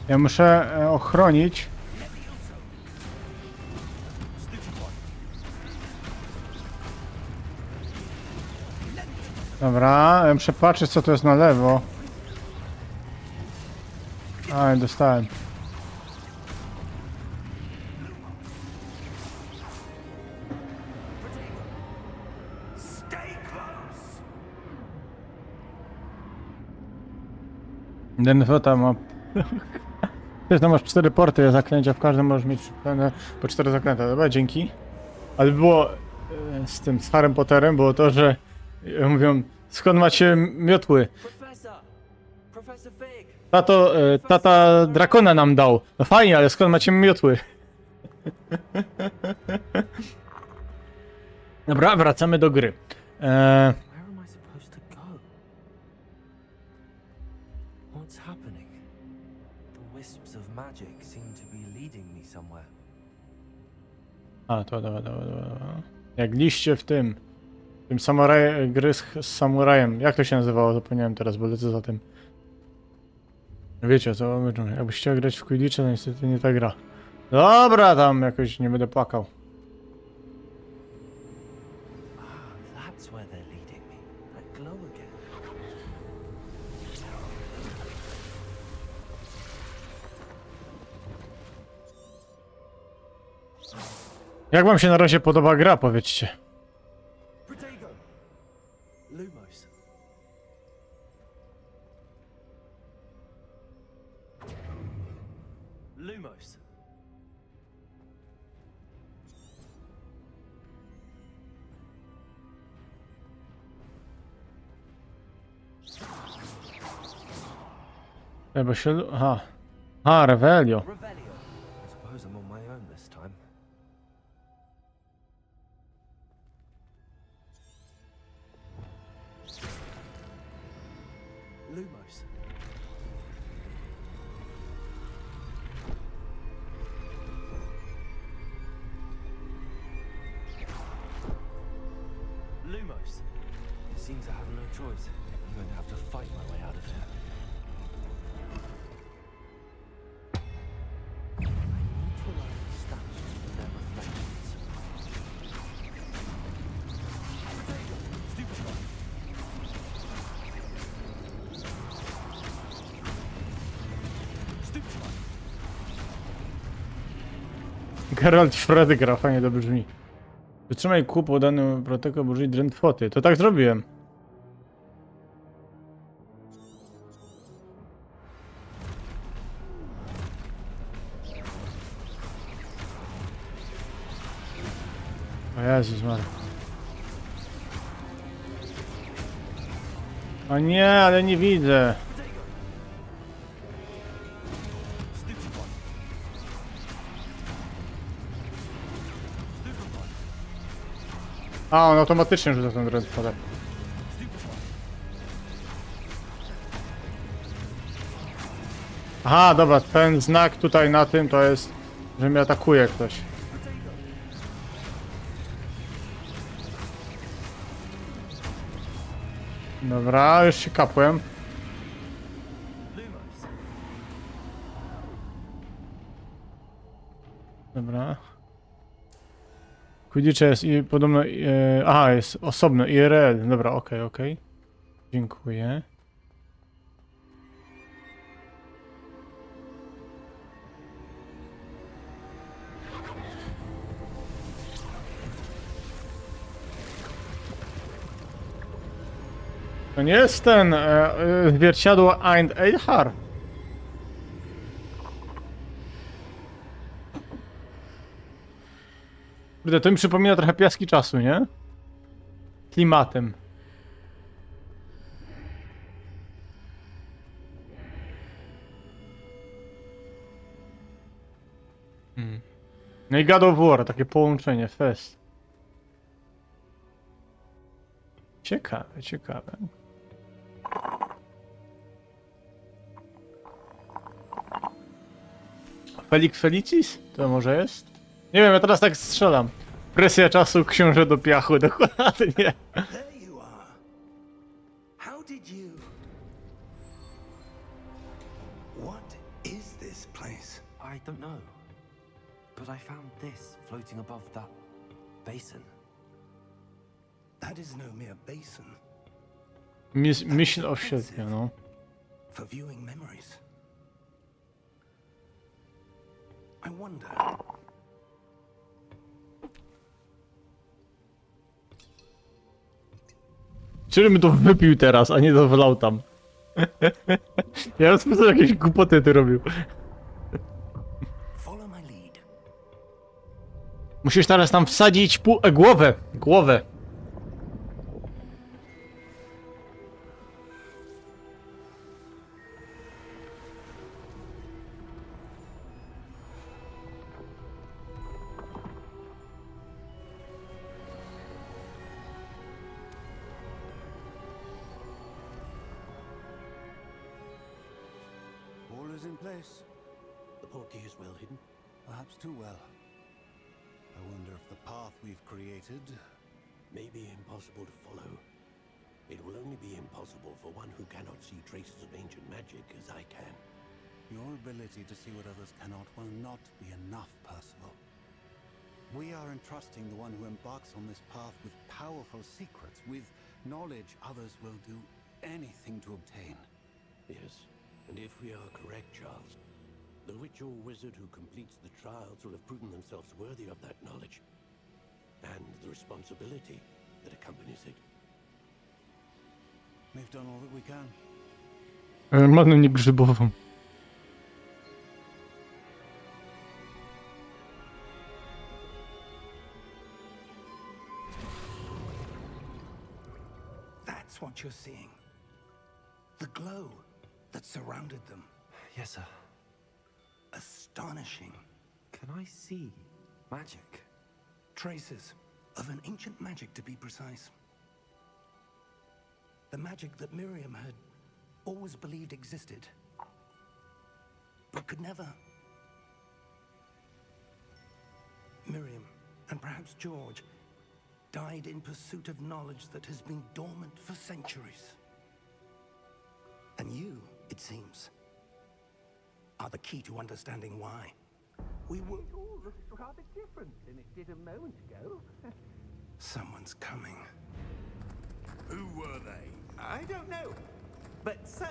Ja muszę e, ochronić. Dobra, ja muszę patrzeć, co to jest na lewo. A, dostałem. Ten fota ma... Wiesz, no masz cztery porty do zaklęcia, w każdym możesz mieć przyklejone po cztery zaklęta. Dobra, dzięki. Ale było e, z tym, z Harry Potterem było to, że e, mówią, skąd macie miotły? Professor! Professor Fig! Tato, e, tata drakona nam dał. No fajnie, ale skąd macie miotły? Dobra, wracamy do gry. E, Where am I supposed to go? What's happening? The wisps of magic seem to be leading me somewhere. A, to dobra, dobra, dobra, dobra. Jak liście w tym. W tym samuraj, gry z, z samurajem. Jak to się nazywało? Zapomniałem teraz, bo lecę za tym. Wiecie co, jakbyś chciał grać w Quidditcha, to niestety nie ta gra. Dobra, tam jakoś nie będę płakał. Ah, that's where they're leading me. That glow again. Jak wam się na razie podoba gra, powiedzcie? Protego! Lumos. Lumos. Jakby się lu-, aha. Aha, Revelio. Revelio. I suppose I'm on my own this time. Lumos. Lumos. It seems I have no choice. I'm going to have to fight my way out of here. Geralt Freddy gra, fajnie to brzmi. Wytrzymaj kół po danym protokole, bo użyj drętwoty. To tak zrobiłem. O Jezus Maria. O nie, ale nie widzę. A, on automatycznie rzuca ten drętwotę. Aha, dobra, ten znak tutaj na tym to jest, że mnie atakuje ktoś. Dobra, już się kapłem. Dobra. Quidditch jest i podobno... E, aha, jest osobno, I R L. Dobra, okej, okej. Dziękuję. To nie jest ten e, e, zwierciadło Aind Eidhar. Kurde, to mi przypomina trochę Piaski Czasu, nie? Klimatem. Hmm. No i God of War, takie połączenie, fest. Ciekawe, ciekawe. Felix Felicis? To może jest? Nie wiem, ja teraz tak strzelam. Presja czasu, książę do piachu, dokładnie. There you are. How did you? What is this place? I don't know. But I found this floating above that basin. That is no mere basin. Mis- myśl o świecie, no. For viewing memories. I wonder. Czyli bym to wypił teraz, a nie to wlał tam. Ja bym sobie jakieś głupoty ty robił. Follow my lead. Musisz teraz tam wsadzić pół... e, głowę. Głowę. All is in place. The portkey is well hidden. Perhaps too well. I wonder if the path we've created May be impossible to follow. It will only be impossible for one who cannot see traces of ancient magic as I can. Your ability to see what others cannot will not be enough, Percival. We are entrusting the one who embarks on this path with powerful secrets, with knowledge others will do anything to obtain. Yes, and if we are correct, Charles, the witch or wizard who completes the trials will have proven themselves worthy of that knowledge and the responsibility that accompanies it. We've done all that we can. E, Manu nie grzybową. That's what you're seeing. The glow that surrounded them. Yes, sir. Astonishing. Can I see magic? Traces of an ancient magic, to be precise. The magic that Miriam had always believed existed, but could never. Miriam, and perhaps George, died in pursuit of knowledge that has been dormant for centuries. And you, it seems, are the key to understanding why. We were. It all looks rather different than it did a moment ago. Someone's coming. Who were they? I don't know. But, sir,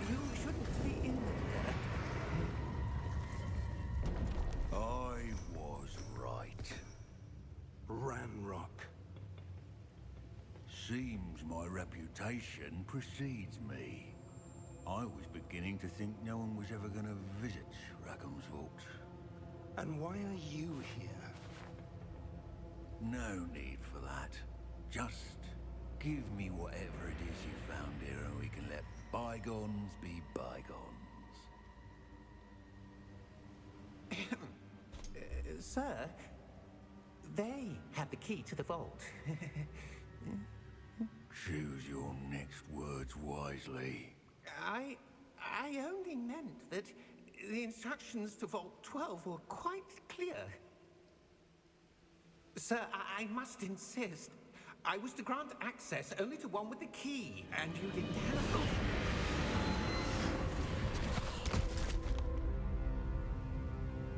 you shouldn't be in there. I was right. Ranrock. Seems my reputation precedes me. I was beginning to think no one was ever going to visit Rackham's Vault. And why are you here? No need for that. Just give me whatever it is you found here and we can let bygones be bygones. Uh, sir, they have the key to the vault. Choose your next words wisely. I, I only meant that the instructions to Vault twelve were quite clear. Sir, I, I must insist. I was to grant access only to one with the key, and you didn't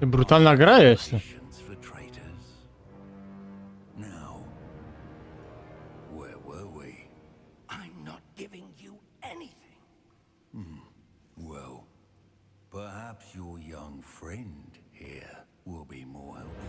have. Brutalna gra jest. Patience for traitors. Now, where were we? I'm not giving you anything. Well, perhaps your young friend here will be more helpful.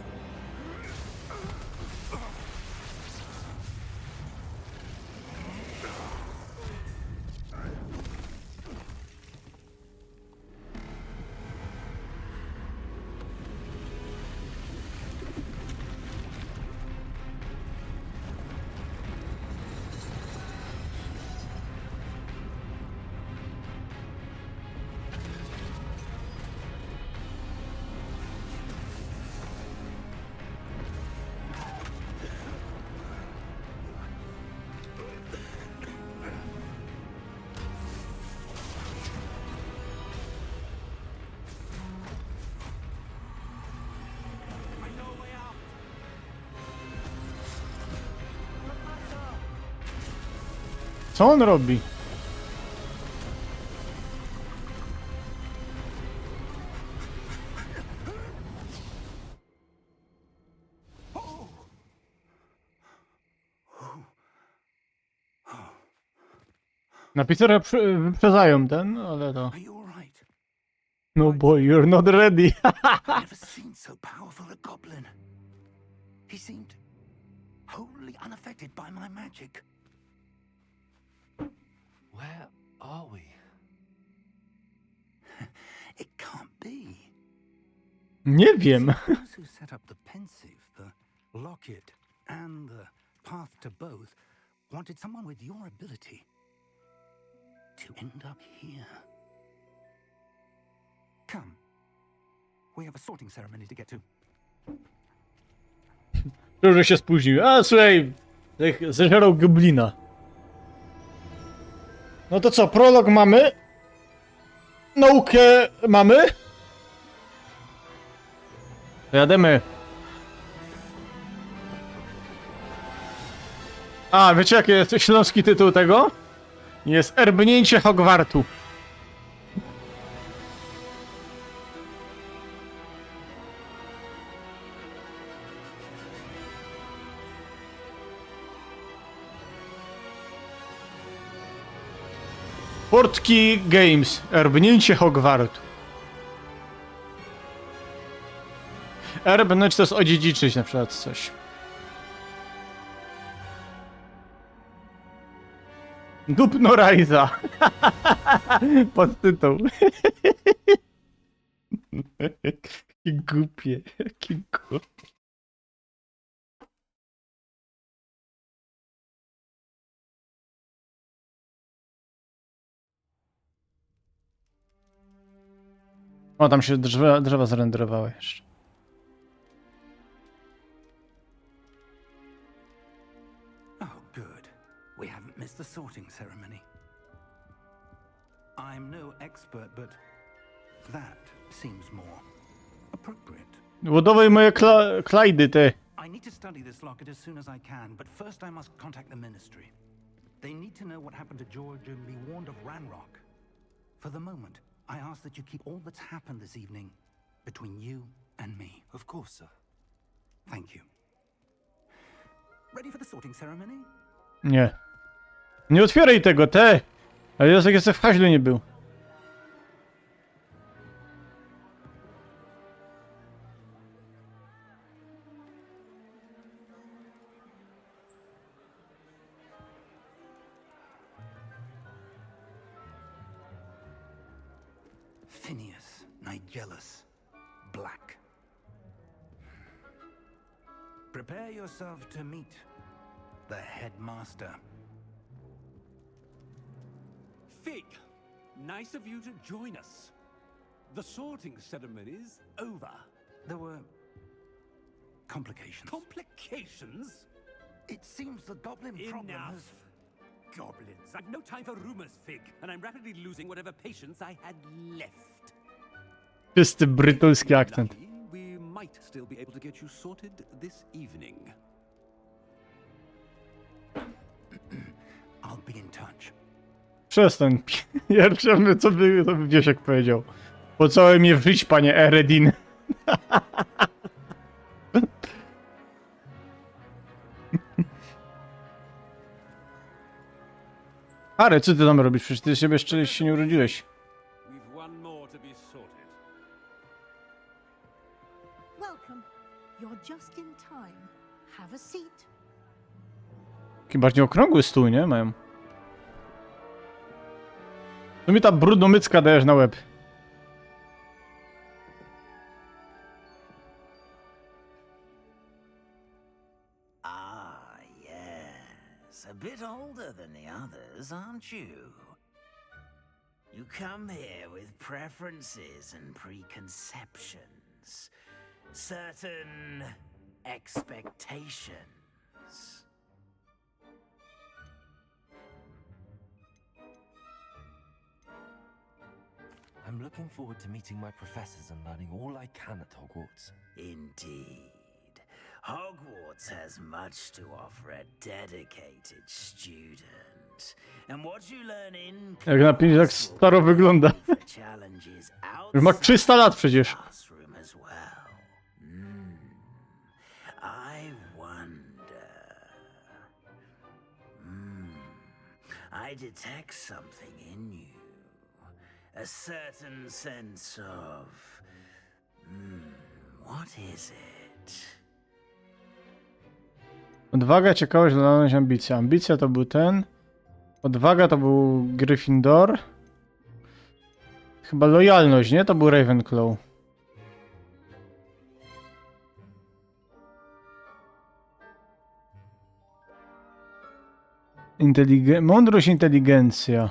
Co on robi? Napisy prze- wyprzedzają ten, ale to... Are you all right? No boy, you're not ready. I've never seen so powerful a goblin. He seemed wholly unaffected by my magic. Where are we? It can't be. Nie wiem. Those who set up the Pensieve, the Locket, and the Path to Both wanted someone with your ability to end up here. Come. We have a sorting ceremony to get to. Już się spóźnił. A słuchaj, tych zeżerał goblina. No to co, prolog mamy? Naukę mamy? To jademy. A, wiecie jaki jest śląski tytuł tego? Jest Erbnięcie Hogwartu. Portki Games. Erbnięcie Hogwartu. Erbnąć to jest odziedziczyć na przykład coś. Dupno Rajza. Podtytuł. Jakie głupie. Jakie głupie. O, tam się drzewa, drzewa zrenderowały jeszcze. Oh, good. We haven't missed the sorting ceremony. I'm no expert, but that seems more appropriate. Ładowaj moje kla- klajdy, ty. I need to study this locket as soon as I can, but first I must contact the ministry. They need to know what happened to George and be warned of Ranrock. For the moment, I ask that you keep all that's happened this evening between you and me. Of course, sir. Thank you. Ready for the sorting ceremony? Nie. Nie otwieraj tego, te! Ale ja tak jeszcze w haźlu nie był. Phineas, Nigellus, Black. Prepare yourself to meet the headmaster. Fig, nice of you to join us. The sorting ceremony's over. There were complications. Complications? It seems the goblin problem Enough. has... Goblins. I've no time for rumors, Fig, and I'm rapidly losing whatever patience I had left. Czysty brytyjski akcent. Lucky, we might still be able to get you sorted this evening. I'll be in touch. Przestań. Pierwsze, co by, co by Wiesiek powiedział. Pocałuj mnie w żyć, panie Eredin. Harry, co ty tam robisz? Przecież ty się jeszcze się nie urodziłeś. We've one more to be sorted. Welcome. You're just in time. Have a seat. Taki bardziej okrągły stół, nie? Mają. To mi ta brudnomycka dajesz na łeb. Ah, yes. A bit older than the others, aren't you? You come here with preferences and preconceptions, certain expectations. I'm looking forward to meeting my professors and learning all I can at Hogwarts. Indeed. Hogwarts has much to offer a dedicated student. And what you learn in Jak na pięć tak staro wygląda. for challenges Już ma trzysta lat przecież. Classroom as well. Mm. I wonder. Mm. I detect something in you. A certain sense of. Mm. What is it? Odwaga, ciekawość, lojalność, ambicja. Ambicja to był ten. Odwaga to był Gryffindor. Chyba lojalność, nie? To był Ravenclaw. Inteligen... Mądrość, inteligencja.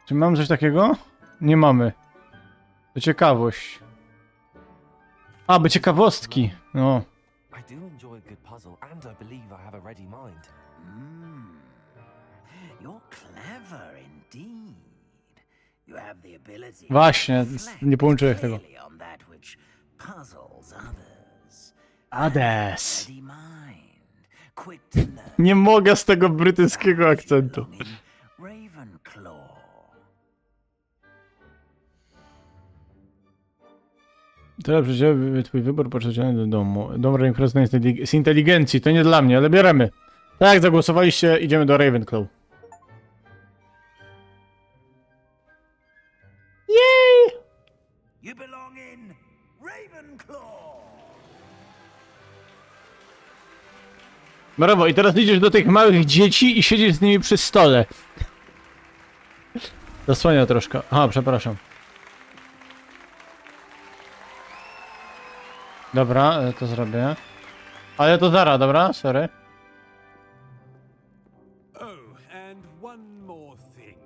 Czy mam coś takiego? Nie mamy. To ciekawość. A, by ciekawostki. No. I do enjoy a good puzzle, and I believe I have a ready mind. Mm. You're clever indeed. You have the ability Właśnie, to reflect nie połączyłeś tego. Clearly on that which puzzles others. Hades. Ready mind. Quick to learn. Nie mogę z tego brytyjskiego akcentu. Ravenclaw. To dobrze, że twój wybór poszedł do domu. Dobra, impreza z intelig- z inteligencji, to nie dla mnie, ale bierzemy. Tak, jak zagłosowaliście, idziemy do Ravenclaw. Jej! You belong in Ravenclaw. Brawo, i teraz idziesz do tych małych dzieci i siedzisz z nimi przy stole. Zasłania troszkę. Aha, przepraszam. Dobra, e, to zrobię. Ale to zaraz, dobra? Sorry. Oh, and one more thing.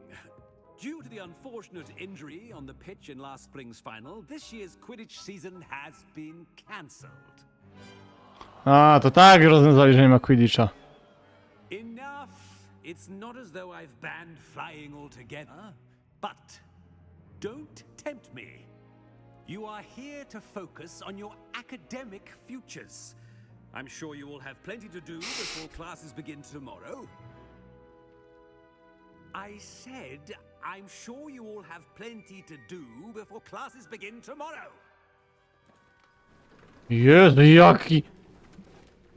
Due to the unfortunate injury on the pitch in last spring's final, this year's Quidditch season has been cancelled. A, to tak rozwiązali, że nie ma Quidditcha. Enough! It's not as though I've banned flying altogether, but don't tempt me. You are here to focus on your academic futures. I'm sure you will have plenty to do before classes begin tomorrow. I said, I'm sure you all have plenty to do before classes begin tomorrow. Jezu, jaki...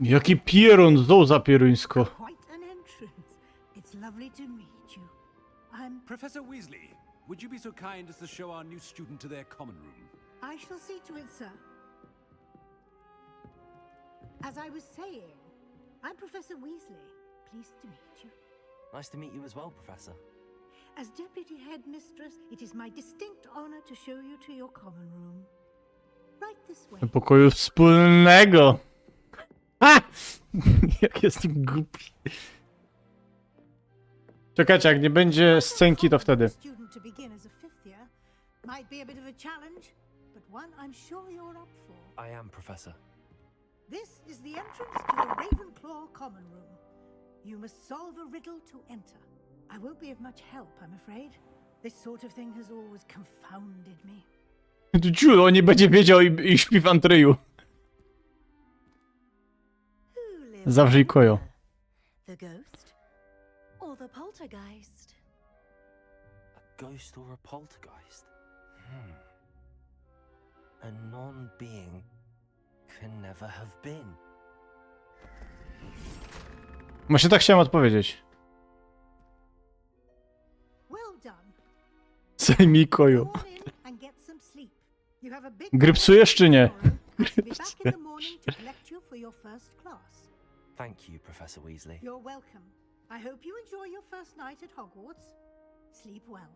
Jaki pierun, znowu za pieruńsko. Quite an entrance. It's lovely to meet you. I'm. Professor Weasley, would you be so kind as to show our new student to their common room? I shall see to it, sir. As I was saying, I'm Professor Weasley. Pleased to meet you. Nice to meet you as well, Professor. As Deputy Headmistress, it is my distinct honor to show you to your common room. Right this way. Do pokoju wspólnego. Ha! Jak jestem głupi. Czekajcie, jak nie będzie scenki, to wtedy. Student to begin as a fifth year might be a bit of a challenge, but one I'm sure you're up for. I am, Professor. This is the entrance to the Ravenclaw common room. You must solve a riddle to enter. I won't be of much help, I'm afraid. This sort of thing has always confounded me. Tu ciul, on nie będzie wiedział i, i śpi w Antreju. Who lives Zawrzyj kojo. there? The ghost? Or the poltergeist. A ghost or a poltergeist? Hmm. A non-being can never have been. Właśnie tak chciałem odpowiedzieć. Well done. Zajmij kojo. Go on in and get some sleep. You have a big Grypsujesz czy nie? tomorrow. I shall be back in the morning to collect you for your first class. Thank you, Professor Weasley. You're welcome. I hope you enjoy your first night at Hogwarts. Sleep well.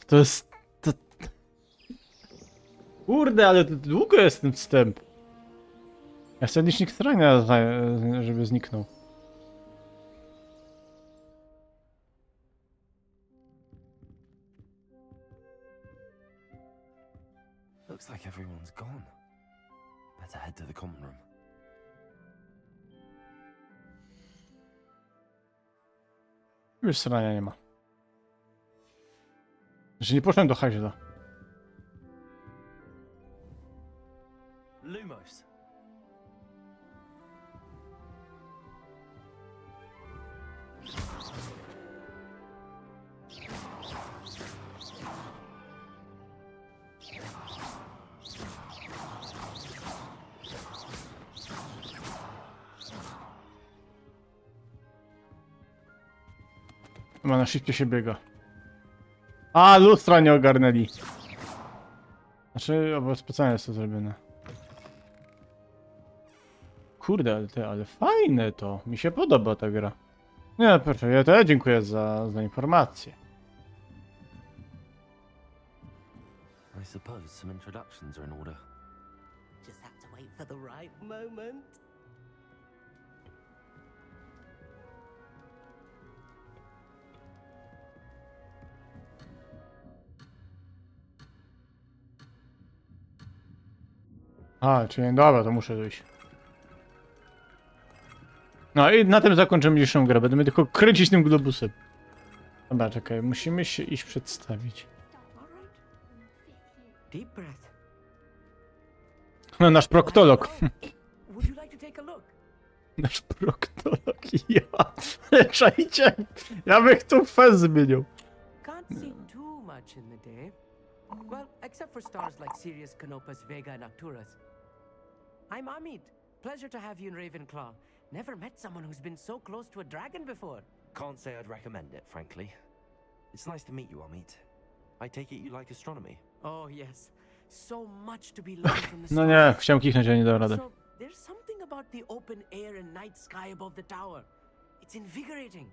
To jest... To... Kurde, ale to długo jest ten wstęp. Ja sobie licznik strania, za- żeby zniknął. Looks like everyone's gone. Better head to the common room. Już strania nie ma. Że nie poszedłem do Haźla. Lumos. Chyba na shifcie się biega. A, lustra nie ogarnęli. Znaczy, albo specjalnie jest to zrobione. Kurde, ale ty, ale fajne to. Mi się podoba ta gra. Nie, proszę, ja to ja dziękuję za, za informację. I suppose some introductions are in order. Just have to wait for the right moment. A, czyli dobra, to muszę wyjść. No i na tym zakończymy dzisiejszą grę. Będziemy tylko kręcić tym globusem. Dobra, czekaj, musimy się iść przedstawić. Deep breath. No, nasz proktolog. Would you like to take a look? Nasz proktolog, ja. Czajcie, ja bych tu fest zmienił. Can't see too much in the day. Well, except for stars like Sirius, Canopus, Vega, and Arcturus. I'm Amit. Pleasure to have you in Ravenclaw. Never met someone who's been so close to a dragon before. Can't say I'd recommend it, frankly. It's nice to meet you, Amit. I take it you like astronomy. Oh, yes. So much to be learned from the No stars. Nie, chciałem kichnąć, ale nie dał rady. So, there's something about the open air and night sky above the tower. It's invigorating.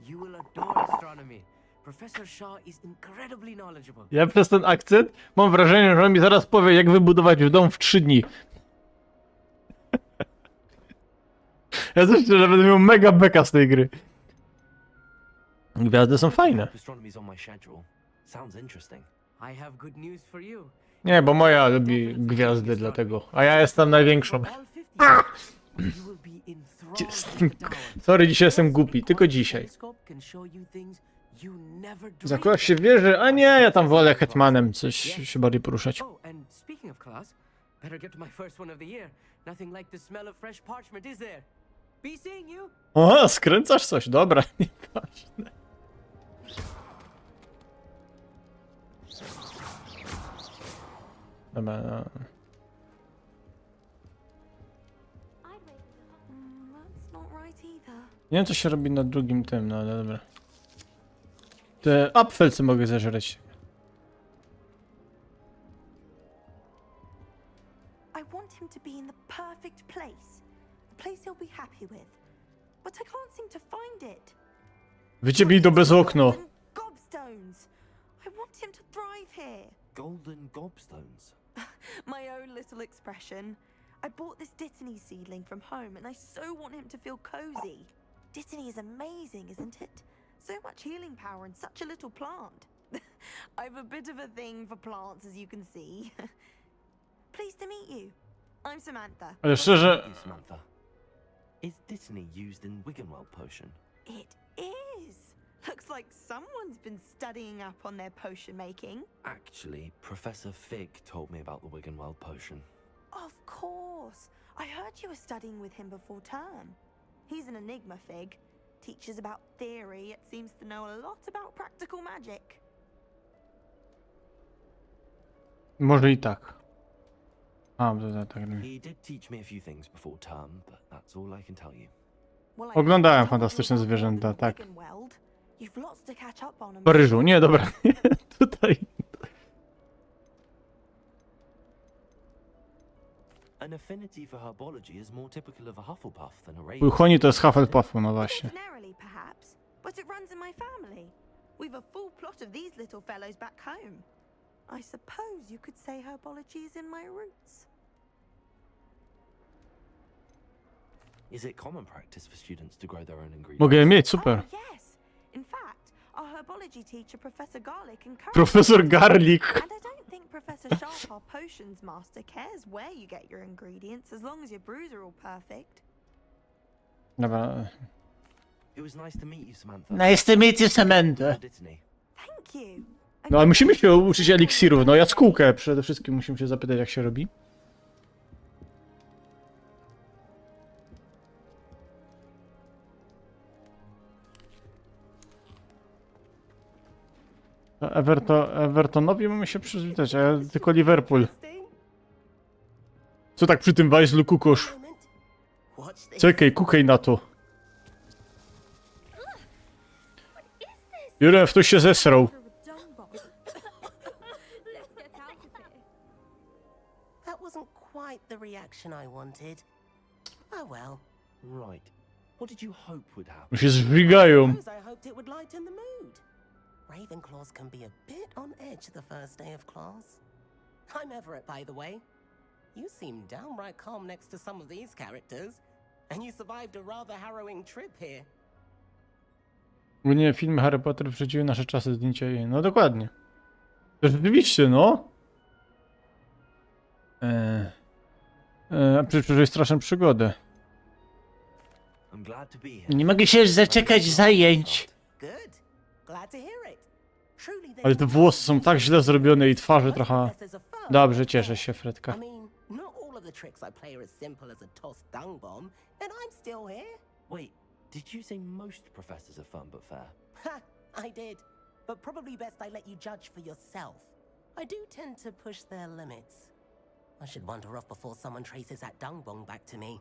You will adore astronomy. Professor Shaw is incredibly knowledgeable. Ja przez ten akcent mam wrażenie, że on mi zaraz powie, jak wybudować w dom w trzy dni. Ja coś czuję, że będę miał mega beka z tej gry. Gwiazdy są fajne. Astronomy's on my schedule. Sounds interesting. I have good news for you. Nie, bo moja lubi gwiazdy, dlatego. A ja jestem największą. All fifty. You will be enthralled with the tower. Sorry, dzisiaj jestem głupi, tylko dzisiaj. Telescope can show you things you never dreamed Za kogoś się wierzy, a nie, ja tam wolę hetmanem coś się bardziej poruszać. Oh, and speaking of class, better get to my first one of the year. Nothing like the smell of fresh parchment, is there? Be seeing you. O, skręcasz coś, dobra, nieważne. Dobra, no. Mm, that's not right either. Nie wiem, co się robi na drugim tym, no ale dobra. Te apfel, co mogę zeżreć. I want him to be in the perfect place. A place he'll be happy with. But I can't seem to find it. Wyciebij to bez okno. Golden gobstones. I want him to thrive here. Golden gobstones. My own little expression. I bought this Dittany seedling from home and I so want him to feel cozy. Dittany is amazing, isn't it? So much healing power in such a little plant. I've a bit of a thing for plants, as you can see. Pleased to meet you. I'm Samantha. Ale szczerze, Thank you, Samantha. Is Dittany used in Wiggenweld potion? It is. Looks like someone's been studying up on their potion making. Actually, Professor Fig told me about the Wiggenweld potion. Of course. I heard you were studying with him before term. He's an enigma, Fig. Teaches about theory, yet seems to know a lot about practical magic. Może i tak. A, to, to, tak. He did teach me a few things before term, but that's all I can tell you. Well, I Oglądałem hope you Fantastyczne don't Zwierzęta, have tak. Wiggenweld. You've lots to catch up on, I'm W Paryżu, nie, dobra. Tutaj. An affinity for herbology is more typical of a Hufflepuff than a Mój Ravenclaw. Honey to jest Hufflepuffu, no właśnie. Ordinarily, perhaps, but it runs in my family. We've a full plot of these little fellows back home. I suppose you could say herbology is in my roots. Is it common practice for students to grow their own ingredients? Mogę je mieć, super. Oh, yes. In fact, our herbology teacher, Professor Garlick, encouraged Profesor Garlick. And I don't think Professor Sharp, our potions master, cares where you get your ingredients as long as your brews are all perfect. Dobra. It was nice to meet you, Samantha. Nice to meet you, Samantha. Dittany. Thank you. No ale musimy się uczyć eliksirów, no jaskółkę przede wszystkim musimy się zapytać, jak się robi. No, Everto, Evertonowi mamy się przywitać, a ja tylko Liverpool. Co tak przy tym wajzlu kukosz? What's this? Czekaj, kukaj na to. What is Jurgen, ktoś się zesrał. Let's get out of here. That wasn't quite the reaction I wanted. Oh well. Right. What did you hope would happen? Bo się zżygajōm. Suppose I hoped it would lighten the mood. Ravenclaws can be a bit on edge the first day of class. I'm Everett, by the way. You seem downright calm next to some of these characters. And you survived a rather harrowing trip here. Ogólnie filmy Harry Potter wrzuciły nasze czasy, zdjęcia i... No dokładnie. To rzeczywiście, no. Eee. Eee, a przecież to jest straszna przygoda. I'm glad to be here. Nie mogę się zaczekać zajęć. Good. Glad to hear it. Truly, Ale te włosy są tak źle zrobione i twarze trochę... Dobrze, cieszę się, Fredka. I mean, not all of the tricks I play are as simple as a tossed dung bomb, and I'm still here. Wait, did you say most professors are fun but fair? Ha! I did. But probably best I let you judge for yourself. I do tend to push their limits. I should wander off before someone traces that dung bomb back to me.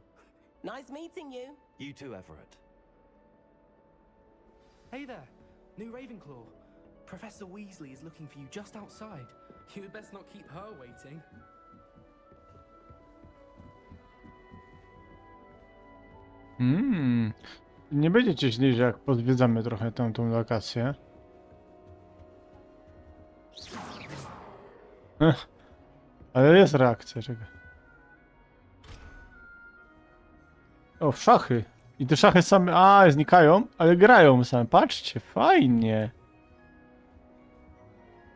Nice meeting you. You too, Everett. Hey there, new Ravenclaw. Professor Weasley is looking for you just outside. You had best not keep her waiting. Hmm. Nie będzie cię źle, że jak pozwiedzamy trochę tę, tą lokację. Ech. Ale jest reakcja, czekaj. O, w szachy. I te szachy same, a, znikają, ale grają same. Patrzcie, fajnie.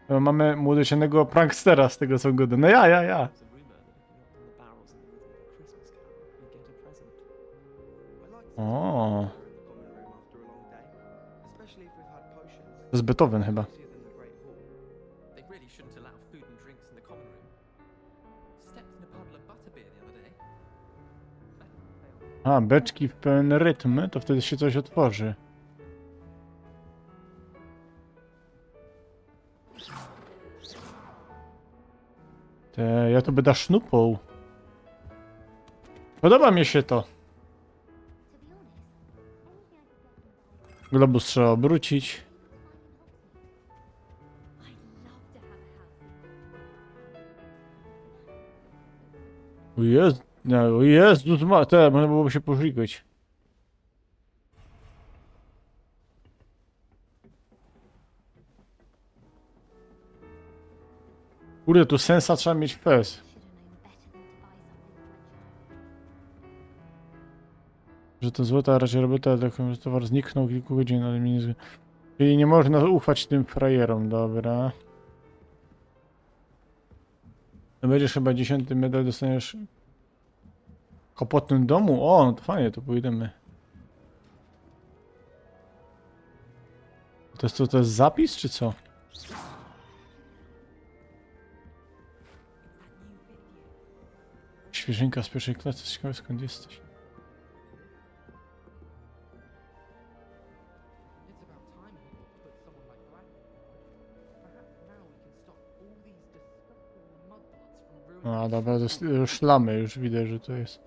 No, mamy młodocianego prankstera z tego, co go... No ja, ja, ja. There's a rumour that if you knock on the barrels in the rhythm of a Christmas carol, you get a present. O. In the common room after a long day, especially if we've had potions. To jest Beethoven chyba. Easier than the Great Hall. They really shouldn't allow food and drinks in the common room. Stepped in a puddle of butterbeer the other day. A, beczki w pełen rytm, to wtedy się coś otworzy. Te, ja to będę sznupał. Podoba mi się to. Globus trzeba obrócić. O Jezu, no, o Jezus ma, te, można byłoby się pożygać. Kurde, tu sensa trzeba mieć fest. Że to złota raczej robota, ale ten towar zniknął kilku godzin, ale mnie nie z-, czyli nie można ufać tym frajerom, dobra. To będziesz chyba dziesiąty medal, dostaniesz w kłopotnym domu. O, no to fajnie, to pójdziemy. To jest co, to jest zapis, czy co? Świeżynka z pierwszej klasy, ciekawe skąd jesteś. It's about time Hogwarts put someone like Granny in charge. Perhaps now we can stop all these disgusting mudblots from ruining A, dobra, to jest, już szlamy, już widzę, że to jest.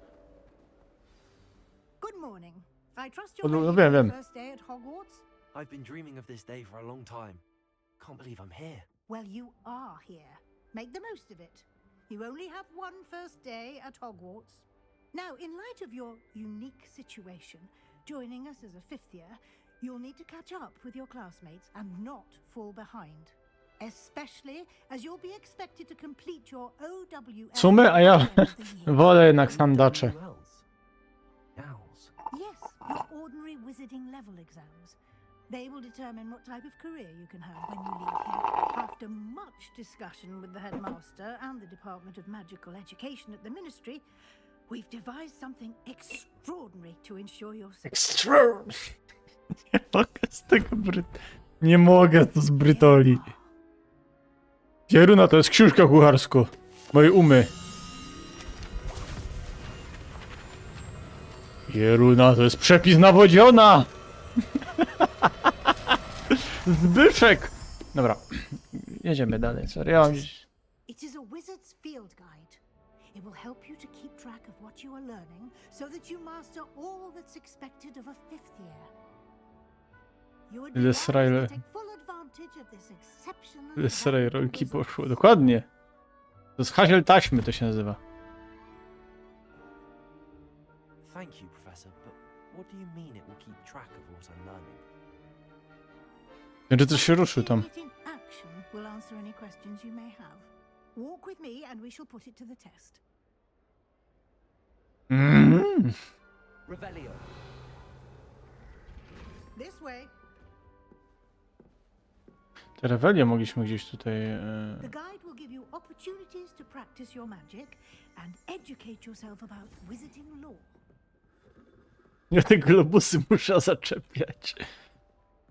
Good morning. I trust Oh, you're no, ready wiem, for your wiem. First day at Hogwarts. I've been dreaming of this day for a long time. Can't believe I'm here. Well, you are here. Make the most of it. You only have one first day at Hogwarts. Now, in light of your unique situation, joining us as a fifth year, you'll need to catch up with your classmates and not fall behind. Especially as you'll be expected to complete your O W L W sumie, a ja at the end of the year. wolę jednak sandacze. Who else? Owls. Yes, your ordinary wizarding level exams. They will determine what type of career you can have when you leave here. After much discussion with the headmaster and the Department of Magical Education at the Ministry, we've devised something extraordinary to ensure your success. Extra. Nie mogę z tego Bryt... Nie mogę z Brytolii. Pieruna, to jest książka kucharsko. Moje umy. Pieruna, to jest przepis na wodziona! Zbyszek! Dobra, jedziemy dalej, sorry. Ja mam gdzieś... It is a wizard's field guide. It will help you to keep track of what you are learning so that you master all that's expected of a fifth year. Ile sraj-, ile sraj rolki poszło. Dokładnie. To jest haziel taśmy, to się nazywa. Thank you, Professor, but what do you mean it will keep track of what I'm learning? Znaczy coś się ruszył tam. Seeing it in action will answer any questions you may have. Walk with me and we shall put it to the test. Mm. Revelio. This way. Te rewelie mogliśmy gdzieś tutaj... E... The guide will give you opportunities to practice your magic and educate yourself about wizarding lore. Ja te globusy muszę zaczepiać.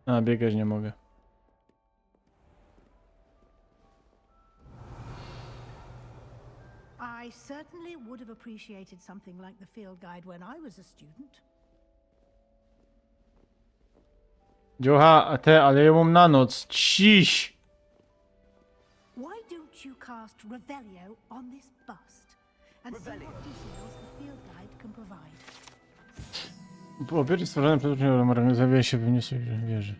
A, biegać nie mogę. I certainly would have appreciated something like the field guide when I was a student. Dziołcha, a te, ale ja mam na noc. Ciś! Why don't you cast Revelio on this bust and see what details the field guide can provide? Po pierwsze stworzone przez uczniów Romarami zjawia się w wniosku wieży.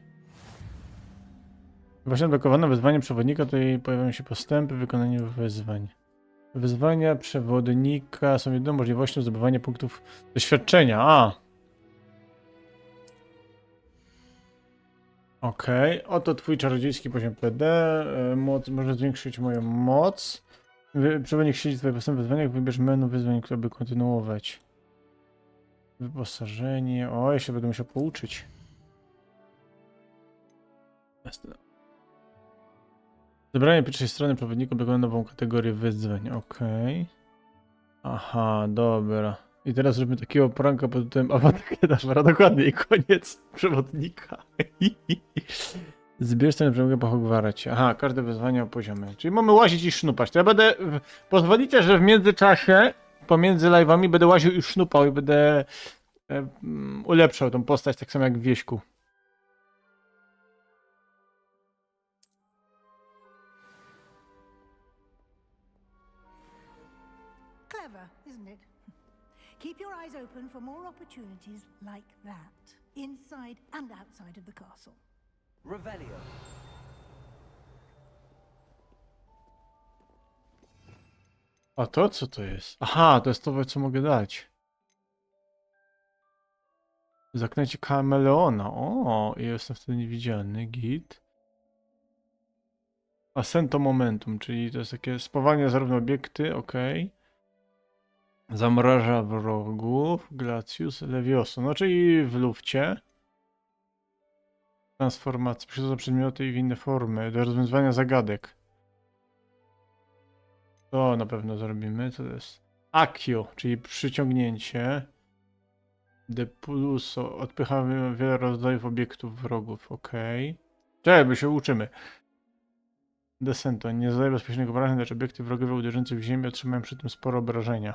Właśnie odblokowane wyzwanie przewodnika, tutaj pojawiają się postępy w wykonaniu wyzwań. Wyzwania przewodnika są jedyną możliwością zdobywania punktów doświadczenia. A! Okej, oto twój czarodziejski poziom P D. E, moc, może zwiększyć moją moc. Wy- Przewodnik śledzi twoje postępy w wyzwaniach, wybierz menu wyzwań, które by kontynuować. Wyposażenie. O, jeszcze będę musiał pouczyć. Jasne. Zebranie pierwszej strony przewodnika obejmuje nową kategorię wyzwań. Okej. Aha, dobra. I teraz zróbmy takiego pranka pod tytułem Avada Kedavra. Dokładnie, i koniec przewodnika. Zbierz ten przewodnik po Hogwarcie. Aha, każde wyzwanie o poziomie. Czyli mamy łazić i sznupać. To ja będę... w- Pozwolicie, że w międzyczasie, pomiędzy live'ami będę łaził i sznupał i będę e, mm, ulepszał tą postać tak samo jak w Wieśku. Clever, isn't it? Keep your eyes open for more opportunities like that, inside and outside of the castle. Revelio. A to co to jest? Aha, to jest to, co mogę dać. Zaklęcie kameleona. O, i jestem wtedy niewidzialny. Git. Ascento momentum, czyli to jest takie spowalnia zarówno obiekty, okej. Zamraża wrogów. Glacius Levioso, no czyli w lufcie. Transformacja, przekształca przedmioty i w inne formy do rozwiązywania zagadek. To na pewno zrobimy. Co to jest? Accio, czyli przyciągnięcie. Depuluso, odpycha wiele rodzajów obiektów wrogów, okej. Czekaj, my się uczymy. Descento, nie zadaje bezpośredniego obrażenia, lecz obiekty wrogowe uderzające w ziemię otrzymają przy tym sporo obrażenia.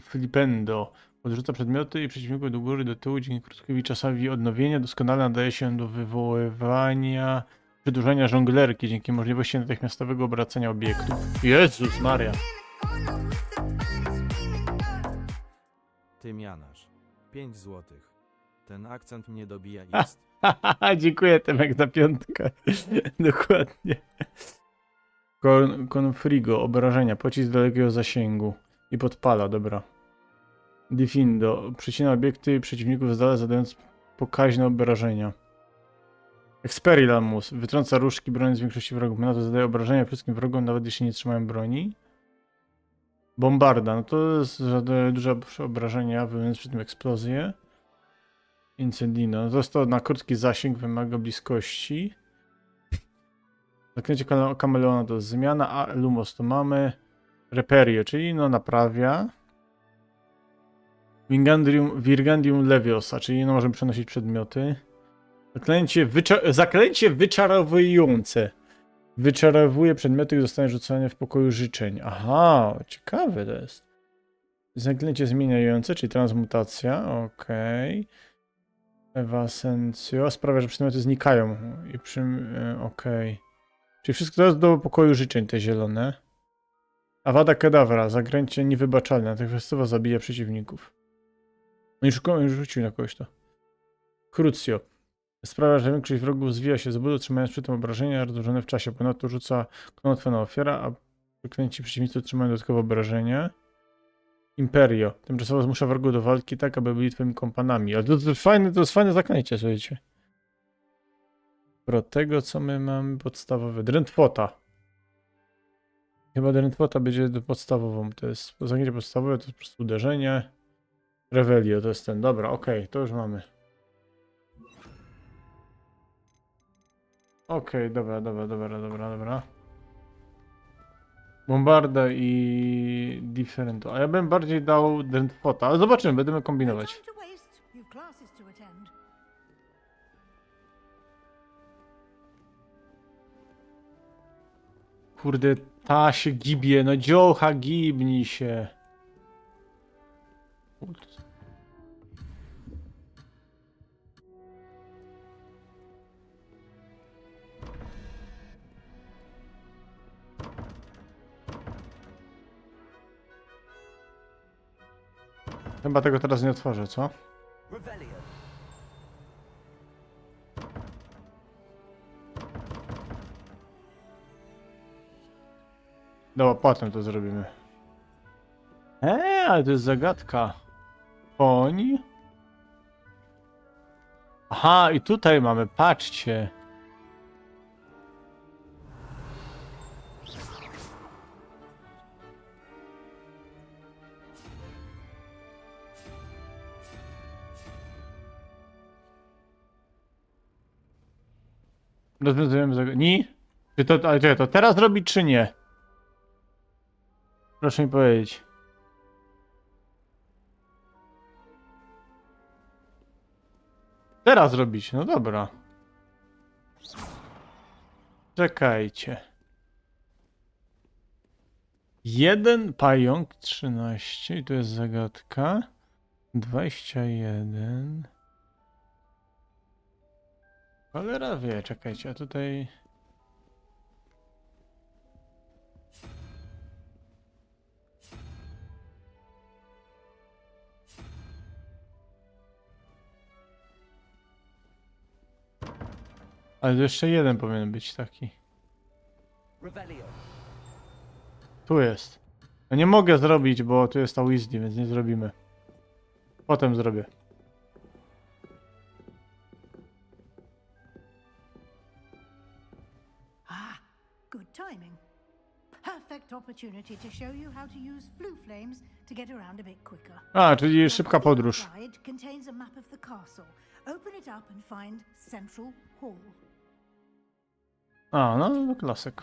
Flipendo. Odrzuca przedmioty i przeciwników do góry i do tyłu dzięki krótkowi czasowi odnowienia. Doskonale nadaje się do wywoływania, przedłużania żonglerki dzięki możliwości natychmiastowego obracania obiektu. Jezus Maria. Ty mianarz. Pięć złotych. Ten akcent mnie dobija. Jest. Dziękuję, Tymek, za piątkę. Dokładnie. Con Confrigo, obrażenia, pocisk dalekiego zasięgu. I podpala, dobra. Difindo, przycina obiekty przeciwników z dala, zadając pokaźne obrażenia. Expelliarmus, wytrąca różdżki, broniąc większości wrogów. Na to zadaje obrażenia wszystkim wrogom, nawet jeśli nie trzymają broni. Bombarda, no to jest za du- duże obrażenia, wywołując przy tym eksplozję. Incendino, no to jest to na krótki zasięg, wymaga bliskości. Zaklęcie kale- kameleona to zmiana, a Lumos to mamy. Reperio, czyli no naprawia. Wingardium, Wingardium Leviosa, czyli no możemy przenosić przedmioty. Zaklęcie, wycza- zaklęcie wyczarowujące. Wyczarowuje przedmioty, które zostaną rzucone w pokoju życzeń. Aha, ciekawe to jest. Zaklęcie zmieniające, czyli transmutacja, okej. Evanescentio sprawia, że przedmioty znikają. I przy... e, okej. Czyli wszystko to jest do pokoju życzeń, te zielone. Avada Kedavra, zaklęcie niewybaczalne, natychmiastowo zabija przeciwników. No i rzucił na kogoś to. Crucio. Sprawia, że większość wrogów zwija się z bólu, trzymając przy tym obrażenia rozłożone w czasie. Ponadto rzuca klątwę na ofiarę, a przeklęci przeciwnicy otrzymają dodatkowe obrażenia. Imperio. Tymczasowo zmusza wrogów do walki tak, aby byli twoimi kompanami. Ale to, to fajne, to jest fajne zaklęcie, słuchajcie. Pro tego, co my mamy podstawowe. Drętwota. Chyba drętwota będzie do- podstawową. To jest zaklęcie podstawowe, to jest po prostu uderzenie. Revelio to jest ten. Dobra, okej, to już mamy. Okej, dobra, dobra, dobra, dobra, dobra. Bombarda i Different. A ja bym bardziej dał drętwota, ale zobaczymy, będziemy kombinować. Time to waste. You've classes to attend. Kurde, ta się gibie, no dziołcha, gibnij się. Ult. Chyba tego teraz nie otworzę, co? Revelio. Dobra, potem to zrobimy. Eee, ale to jest zagadka. Koń? Aha, i tutaj mamy, patrzcie. Rozwiązujemy zagadkę. Nie? Czy to, ale czekaj, to teraz robić, czy nie? Proszę mi powiedzieć. Teraz robić, no dobra. Czekajcie. Jeden pająk, trzynaście, i to jest zagadka. Dwadzieścia jeden. Cholera wie, czekajcie, a tutaj... Ale jeszcze jeden powinien być taki. Revelio. Tu jest. No nie mogę zrobić, bo tu jest ta Weasley, więc nie zrobimy. Potem zrobię. Ah, good timing. Perfect opportunity to show you how to use floo flames to get around a bit quicker. A, czyli The szybka thick podróż. side contains a map of the castle. Open it up and find Central Hall. A, no, no, klasyk.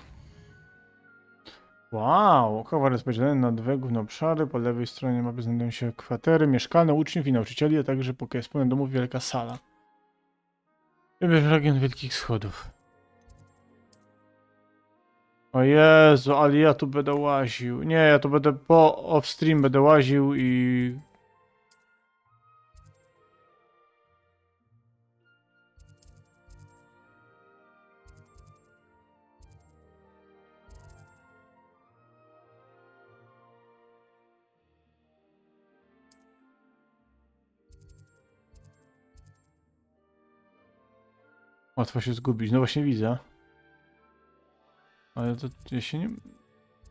Wow, Hogwarts jest podzielony na dwie główne obszary. Po lewej stronie mapy znajdują się kwatery mieszkalne uczniów i nauczycieli, a także pokój wspólne domów, wielka sala. Wybierz region Wielkich Schodów. O Jezu, ale ja tu będę łaził. Nie, ja tu będę po off-stream będę łaził i... Łatwo się zgubić. No właśnie widzę. Ale to ja się nie...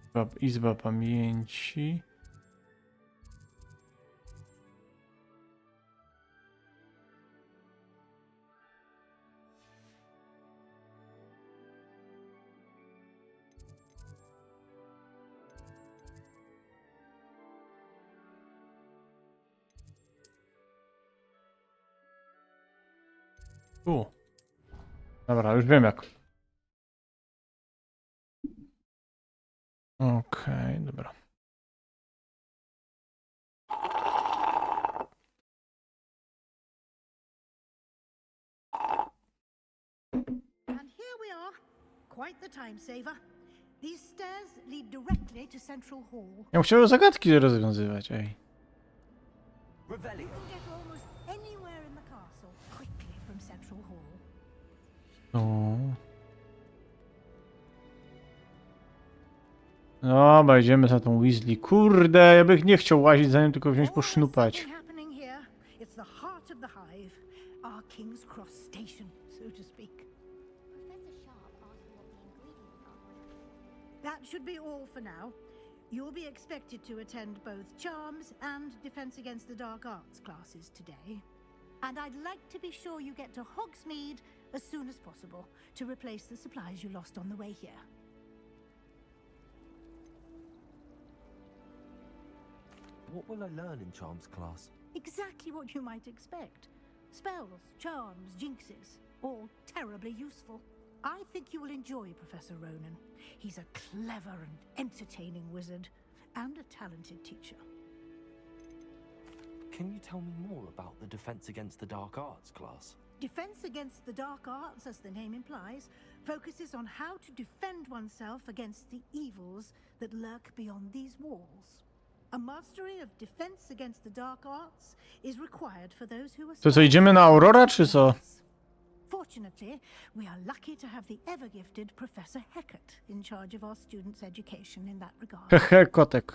Izba, izba pamięci. Tu. Dobra, już wiem jak. Okej, dobra. And here we are. Quite the time saver. These stairs lead directly to Central Hall. Ja musiałem zagadki rozwiązywać, ej. Revelio. You can get almost anywhere in the castle quickly from Central Hall. O. Dobra, idziemy za tą Weasley. Kurde, ja bych nie chciał łazić za nią, tylko wziąć Always posznupać. Something happening here. It's the heart of the hive. Our King's Cross Station, so to speak. Professor Sharp asked what the ingredients are. That should be all for now. You'll be expected to attend both Charms and Defense Against the Dark Arts classes today. And I'd like to be sure you get to Hogsmeade as soon as possible to replace the supplies you lost on the way here. What will I learn in Charms class? Exactly what you might expect. Spells, charms, jinxes, all terribly useful. I think you will enjoy Professor Ronen. He's a clever and entertaining wizard, and a talented teacher. Can you tell me more about the Defense Against the Dark Arts class? Defense Against the Dark Arts, as the name implies, focuses on how to defend oneself against the evils that lurk beyond these walls. A mastery of Defense Against the Dark Arts is required for those who are To co, idziemy na Aurora, czy co? Fortunately, we are lucky to have the ever-gifted Professor Hecat in charge of our students' education in that regard. Hehe, kotek.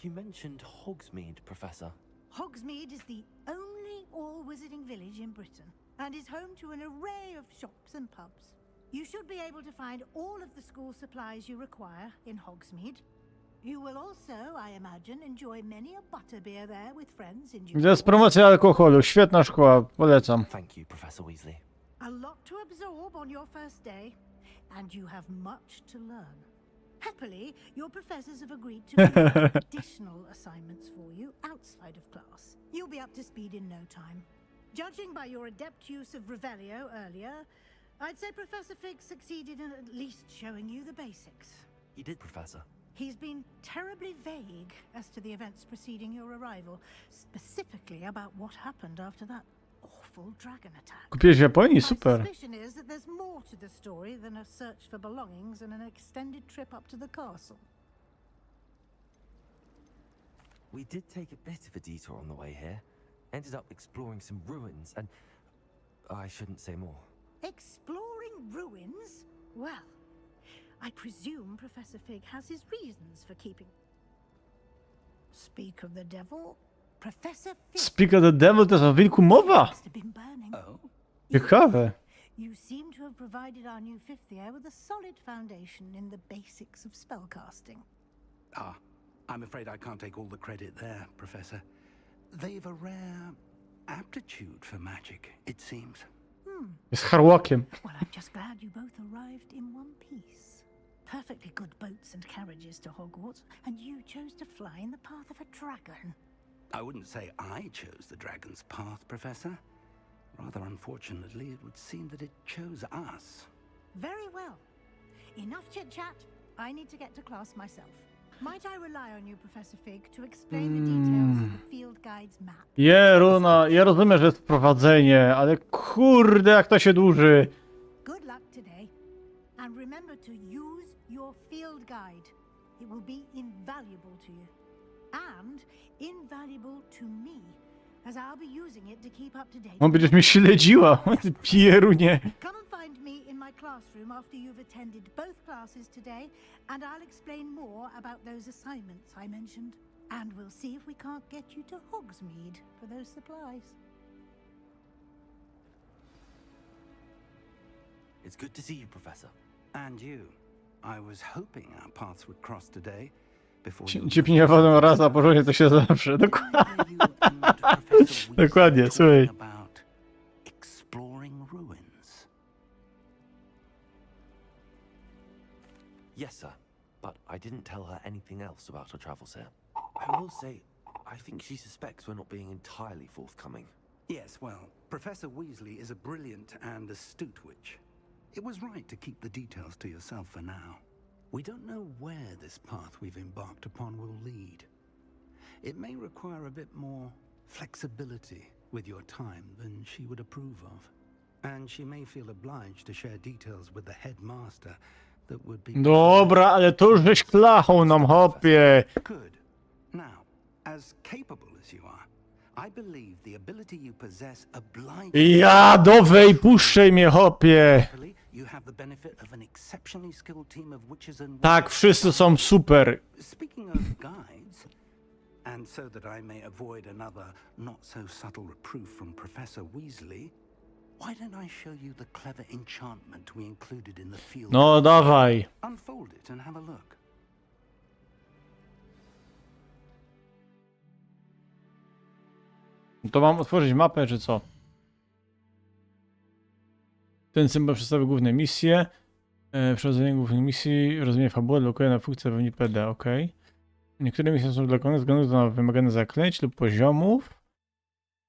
You mentioned Hogsmeade, Professor. Hogsmeade is the only all-wizarding village in Britain and is home to an array of shops and pubs. You should be able to find all of the school supplies you require in Hogsmeade. You will also, I imagine, enjoy many a butterbeer there with friends in due To jest promocja alkoholu. Świetna szkoła, polecam. Thank you, Professor Weasley. A lot to absorb on your first day, and you have much to learn. Happily, your professors have agreed to give additional assignments for you outside of class. You'll be up to speed in no time. Judging by your adept use of Revelio earlier, I'd say Professor Fig succeeded in at least showing you the basics. He did, Professor. He's been terribly vague as to the events preceding your arrival, specifically about what happened after that awful dragon attack. Kupiłeś w Japonii? My Super. Suspicion is that there's more to the story than a search for belongings and an extended trip up to the castle. We did take a bit of a detour on the way here. Ended up exploring some ruins and... I shouldn't say more. Exploring ruins? Well, I presume Professor Fig has his reasons for keeping. Speak of the devil. Professor Fig Speak of the devil, to jest o wilku mowa? must have been burning. Oh? Ciekawe. You seem to have provided our new fifth year with a solid foundation in the basics of spellcasting. Ah, I'm afraid I can't take all the credit there, Professor. They've a rare aptitude for magic, it seems. Jest harłokiem. Well, I'm just glad you both arrived in one piece. Perfectly good boats and carriages to Hogwarts, and you chose to fly in the path of a dragon. I wouldn't say I chose the dragon's path, Professor. Rather unfortunately, it would seem that it chose us. Very well. Enough chit chat. I need to get to class myself. Might I rely on you, Professor Fig, to explain the details of the field guide's map? Je, Runa, ja rozumiem, że jest wprowadzenie, ale kurde, jak to się dłuży. Good luck today. And remember to use your field guide. It will be invaluable to you. And invaluable to me, as I'll be using it to keep up to date. No, będziesz mnie śledziła, ty pierunie. Come and find me in my classroom after you've attended both classes today, and I'll explain more about those assignments I mentioned. And we'll see if we can't get you to Hogsmeade for those supplies. It's good to see you, Professor. And you. I was hoping our paths would cross today before Ci- you Ciepnięta wodą raz, a porządnie to się zawsze. Dokładnie. Why are you and Professor Weasley Dokładnie, słuchaj. talking about exploring ruins? Yes, sir. But I didn't tell her anything else about her travels here. I will say, I think she suspects we're not being entirely forthcoming. Yes, well, Professor Weasley is a brilliant and astute witch. It was right to keep the details to yourself for now. We don't know where this path we've embarked upon will lead. It may require a bit more flexibility with your time than she would approve of. And she may feel obliged to share details with the headmaster that would be Dobra, ale to już żeś klachą nam, chopie. Good. Now, as capable as you are, I believe the ability you possess obliges Ja do wej, puszczaj mnie, chopie. Happily, you have the benefit of an exceptionally skilled team of witches and Tak, wszyscy są super. Speaking of guides, And so that I may avoid another not so subtle reproof from Professor Weasley, why don't I show you the clever enchantment we included in the field? No dawaj. Unfold it and have a look. To mam otworzyć mapę, czy co? Ten symbol przedstawia główne misje. E, przechodzenie głównych misji, rozumie fabułę, blokuje na funkcję pewnie P D, ok. Niektóre misje są blokowane ze względu na wymagane zaklęć lub poziomów.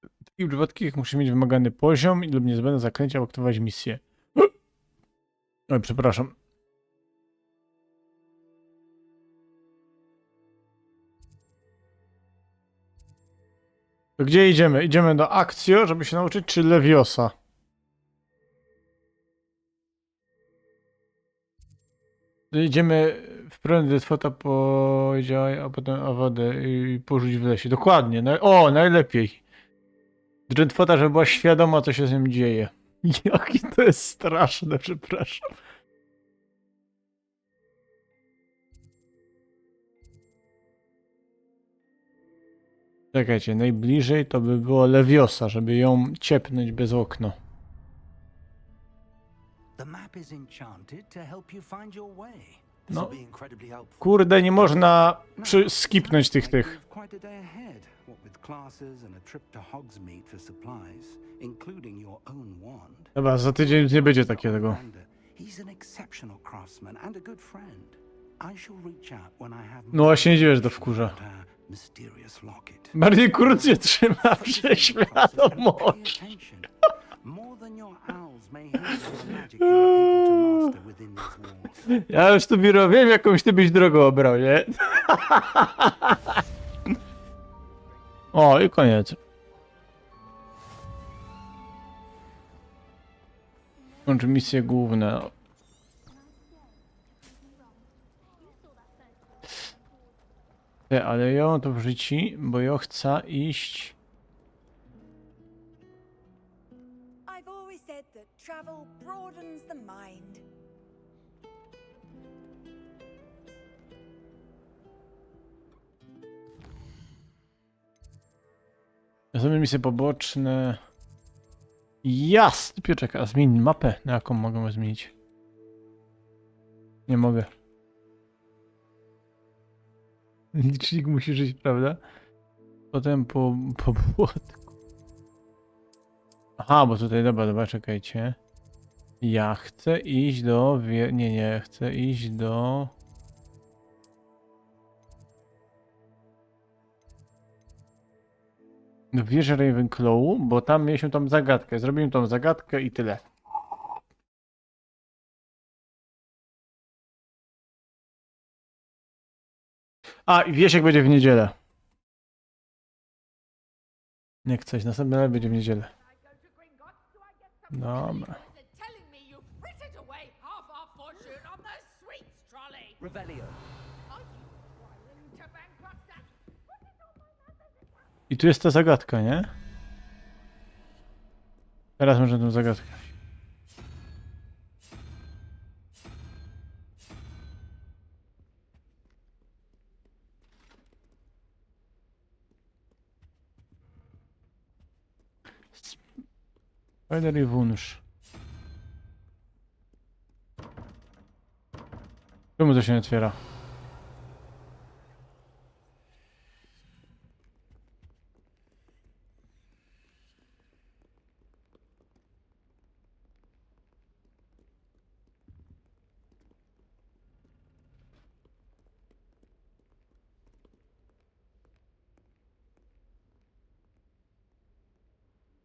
W takich przypadkach musisz mieć wymagany poziom lub niezbędne zaklęcia, aby aktywować misję. Oj, przepraszam. To gdzie idziemy? Idziemy do Accio, żeby się nauczyć, czy Leviosa? Idziemy w stronę Drenfota, powiedziałeś, a potem Avada i porzuć w lesie. Dokładnie. Naj- o, najlepiej. Drenfota, żeby była świadoma, co się z nim dzieje. Jakie to jest straszne, przepraszam. Czekajcie, najbliżej to by było Leviosa, żeby ją ciepnąć bez okno. The map is enchanted to help you find your way. No. Be incredibly helpful. Kurde, nie można przy- skipnąć tych, tych. You've quite a day ahead, what with classes and a trip to Hogsmeade for supplies, including your own wand. Dobra, za tydzień już nie będzie takiego. Ollivander, he's an exceptional craftsman and a good friend. I shall reach out when I have No właśnie, nie dziwię, że to wkurza. her mysterious locket. Bardziej krótnie trzyma przeświadomość. More than your owls may hear of the magic you are able to master within these walls. Ja już tu Biro wiem, jakąś ty byś drogę obrał, nie? O, i koniec. Kończy misje główne. Ty, ale ja mam to w życiu, bo ja chcę iść. I've always said that travel broadens the mind. Ja sobie misje poboczne. Jas! Dopiero czekaj, a zmień mapę, na jaką mogę zmienić. Nie mogę. Licznik musi żyć, prawda? Potem po, po błotku. Aha, bo tutaj, dobra, dobra, czekajcie. Ja chcę iść do wie... nie, nie, chcę iść do... Do wieży Ravenclaw, bo tam mieliśmy tą zagadkę. Zrobiłem tą zagadkę i tyle. A, i wiesz, jak będzie w niedzielę. Nie chcesz, następny live będzie w niedzielę. Dobra. Telling me you frittered away half our fortune on the sweets trolley. Revelio. Are you trying to bankrupt us? I tu jest ta zagadka, nie? Teraz może tę zagadkę. Spider i wunsz. Czemu to się nie otwiera?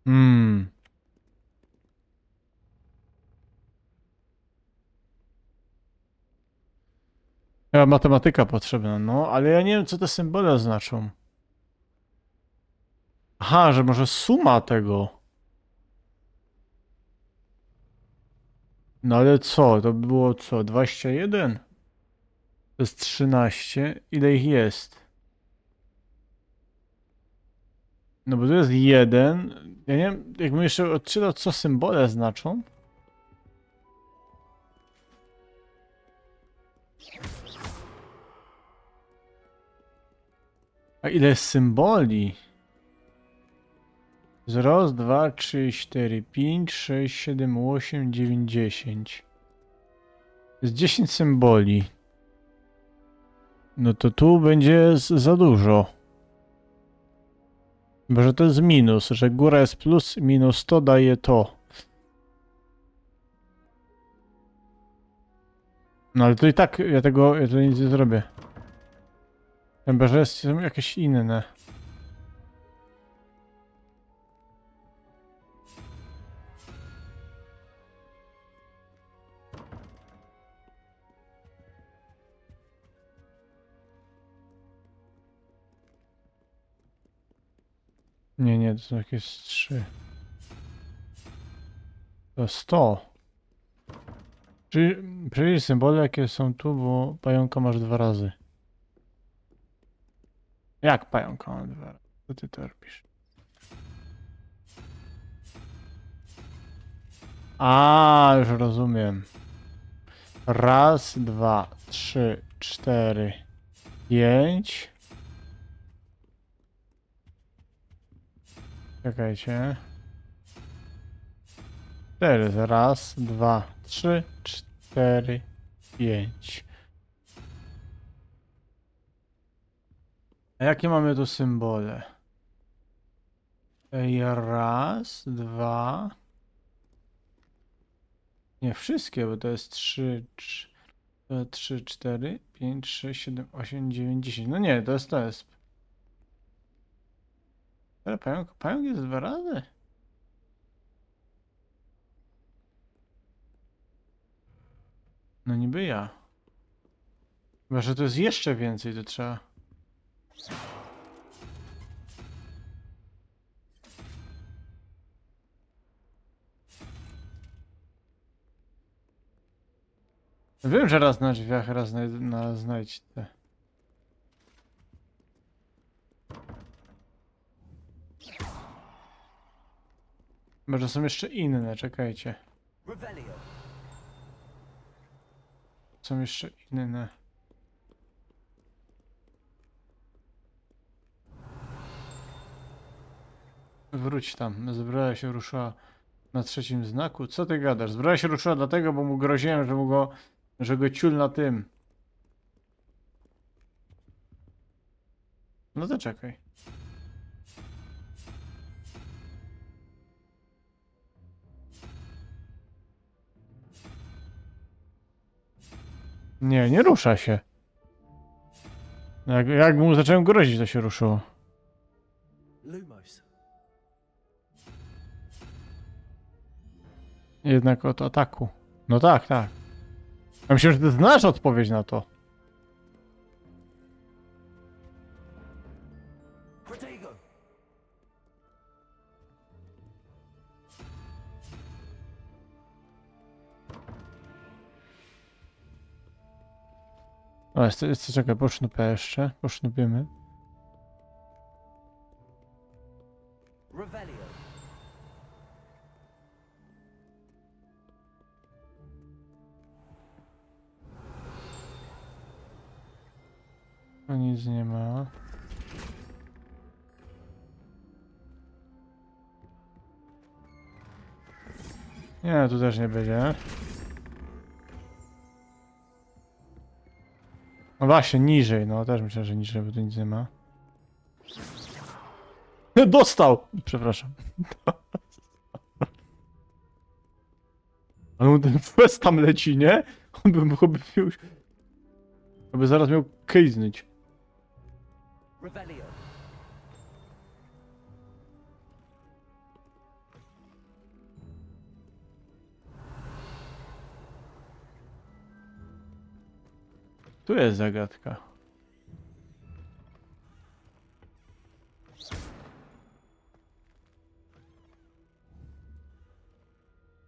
Hmm. Ja, matematyka potrzebna, no, ale ja nie wiem, co te symbole znaczą. Aha, że może suma tego. No ale co, to było co, dwadzieścia jeden? To jest trzynaście. Ile ich jest? No bo to jest jeden. Ja nie wiem, jakbym jeszcze odczytał, co symbole znaczą. A ile jest symboli? Raz, dwa, trzy, cztery, pięć, sześć, siedem, osiem, dziewięć, dziesięć. Jest dziesięć symboli. No to tu będzie z- za dużo. Bo że to jest minus, że góra jest plus, minus to daje to. No ale to i tak ja tego, ja tego nic nie zrobię. Chyba że są jakieś inne. Nie, nie, to są jakieś trzy. To sto. Czyli, czyli symbole, jakie są tu, bo pająka masz dwa razy. Jak pająka mam dwa razy? Co ty to robisz? A, już rozumiem. Raz, dwa, trzy, cztery, pięć. Czekajcie. Cztery, raz, dwa, trzy, cztery, pięć. A jakie mamy tu symbole? Ej, raz, dwa. Nie wszystkie, bo to jest trzy, trz- e, trzy, cztery, pięć, sześć, siedem, osiem, dziewięć, dziesięć. No nie, to jest, to jest. Ale pająk, pająk jest dwa razy? No niby ja. Chyba że to jest jeszcze więcej, to trzeba. Wiem, że raz na drzwiach, raz na, na znajdźce. Może są jeszcze inne, czekajcie. Revelio. Są jeszcze inne. Wróć tam. Zbroja się ruszyła na trzecim znaku. Co ty gadasz? Zbroja się ruszyła dlatego, bo mu groziłem, że mu go, że go ciul na tym. No to czekaj. Nie, nie rusza się. Jak, jak mu zacząłem grozić, to się ruszyło. Lumos. Jednak od ataku. No tak, tak. Ja myślę, że ty znasz odpowiedź na to. Protego. A, jeszcze, jeszcze czekaj, posznupię jeszcze. Posznupiemy. Revelio. Tu nic nie ma. Nie, tu też nie będzie. No właśnie, niżej, no też myślę, że niżej, bo tu nic nie ma. Dostał! Przepraszam. Ale mu ten fest tam leci, nie? On by, chłop by już... By zaraz miał kejznąć. Revelio. Tu jest zagadka.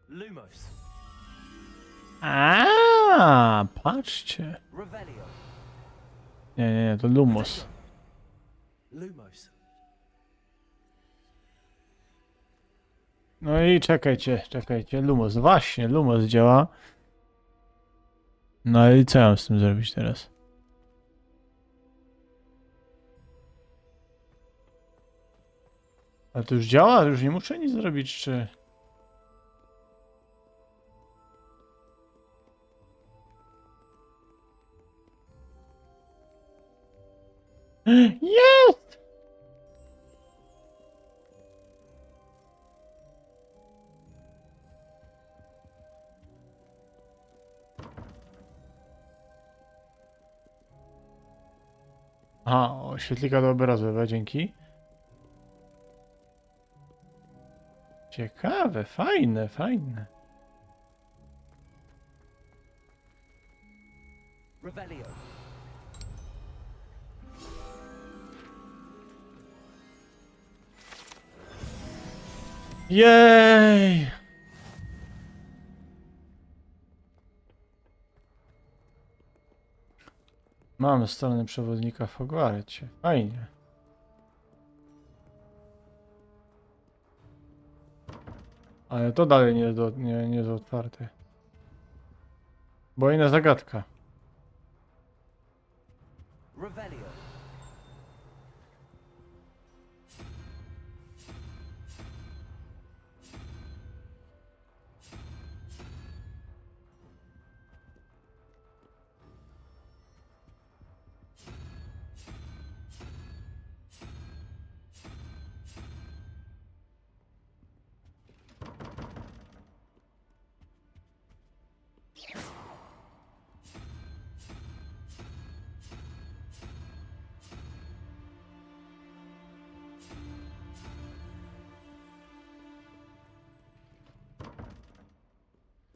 Lumos. A, patrzcie. Revelio. Nie, nie, nie, to Lumos. Lumos. No i czekajcie, czekajcie, Lumos, właśnie, Lumos działa. No i co ja mam z tym zrobić teraz? Ale to już działa? Już nie muszę nic zrobić, czy... Jest! Aha, o, świetlika do obrazu, dobra, dzięki. Ciekawe, fajne, fajne. Revelio. Jej! Mamy stronę przewodnika w Hogwarcie. Fajnie. Ale to dalej nie jest, do, nie, nie jest otwarte. Bo inna zagadka. Revelio.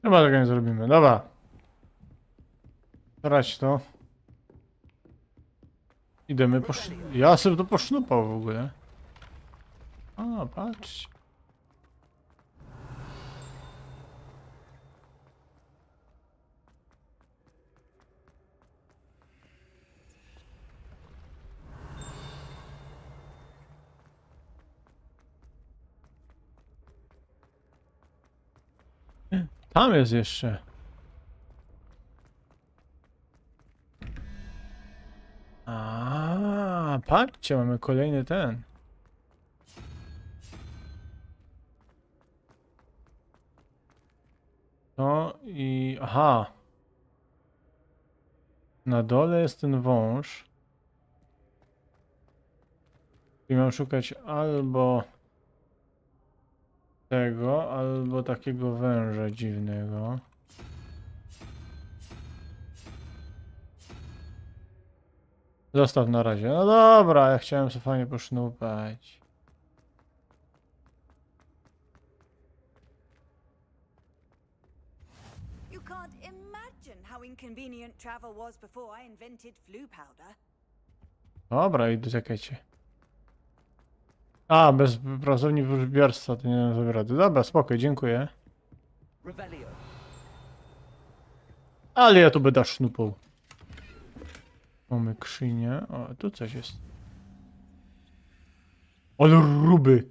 Chyba tego nie zrobimy. Dobra. Brać to. Idziemy po sz... Ja sobie to posznupał w ogóle. A, patrz. Tam jest jeszcze. A, patrzcie, mamy kolejny ten. No i... aha. Na dole jest ten wąż. I mam szukać albo tego, albo takiego węża dziwnego. Zostaw na razie. No dobra, ja chciałem sobie fajnie posznupać. You can't imagine how inconvenient travel was before I invented Floo powder. Dobra, idę, czekajcie. A, bez pracowni wróżbiarstwa to nie dam sobie rady. Dobra, spoko, dziękuję. Revelio. Ale ja tu będę sznupał. Mamy krzynię. O, tu coś jest. Ale ruby.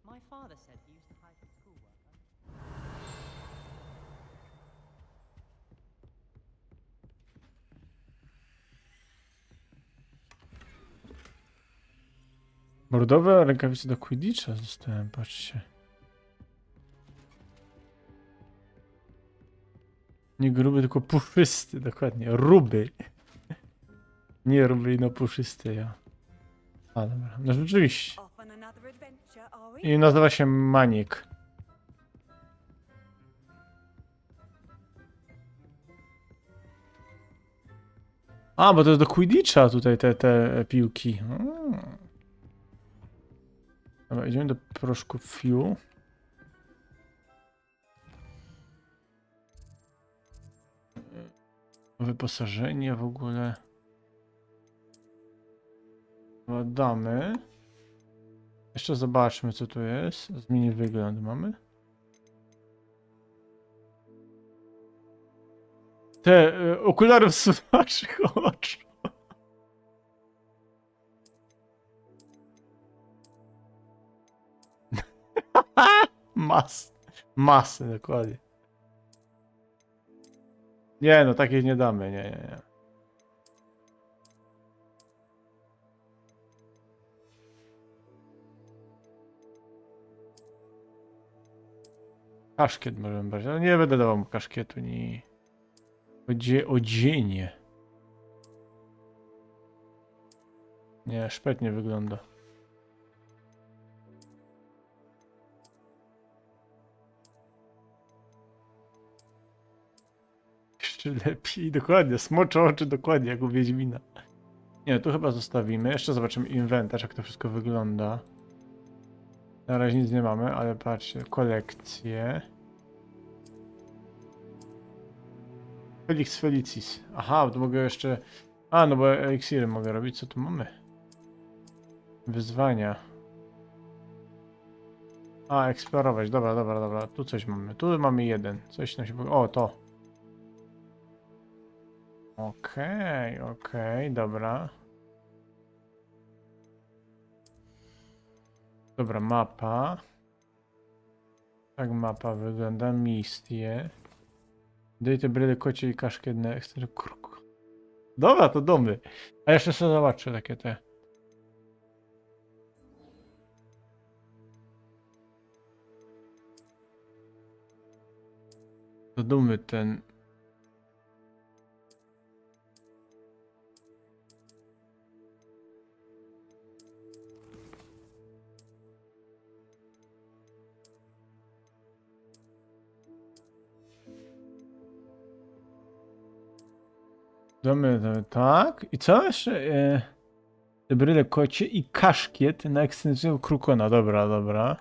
My father said he used to hide his schoolwork. Bordowe rękawice do Quidditcha dostałem, patrzcie. Nie gruby, tylko puszysty, dokładnie. Ruby. Nie ruby, no puszysty, ja. A, dobra. No rzeczywiście. Off on another adventure, are we? I nazywa się Maniek. A, bo to jest do Quidditcha tutaj te, te piłki. Mm. Dobra, idziemy do proszku Floo. Wyposażenie w ogóle. Badamy. Jeszcze zobaczmy, co tu jest. Zmień wygląd mamy. Te y, okulary wsuwasz, oczu. Mas. Masy, dokładnie. Nie no, takich nie damy, nie, nie, nie. Kaszkiet możemy brać, ale nie będę dawał mu kaszkietu, ni... Odzie-, odzienie. Nie, szpetnie wygląda. Jeszcze lepiej, dokładnie. Smocze oczy, dokładnie jak u Wiedźmina. Nie, tu chyba zostawimy. Jeszcze zobaczymy inwentarz, jak to wszystko wygląda. Na razie nic nie mamy, ale patrzcie, kolekcje. Felix Felicis. Aha, to mogę jeszcze... A, no bo eliksiry mogę robić. Co tu mamy? Wyzwania. A, eksplorować. Dobra, dobra, dobra. Tu coś mamy. Tu mamy jeden. Coś nam się... O, to. Okej, okej, dobra. Dobra, mapa. Tak mapa wygląda. Misje. Dej te bryle kocie i kaszkiet na ekstra kruk. Dobra, to domy. A jeszcze sobie zobaczę takie te. To domy ten. Domy, domy, tak. I co jeszcze? E, te bryle kocie i kaszkiet na ekscentrycznego krukona. Dobra, dobra.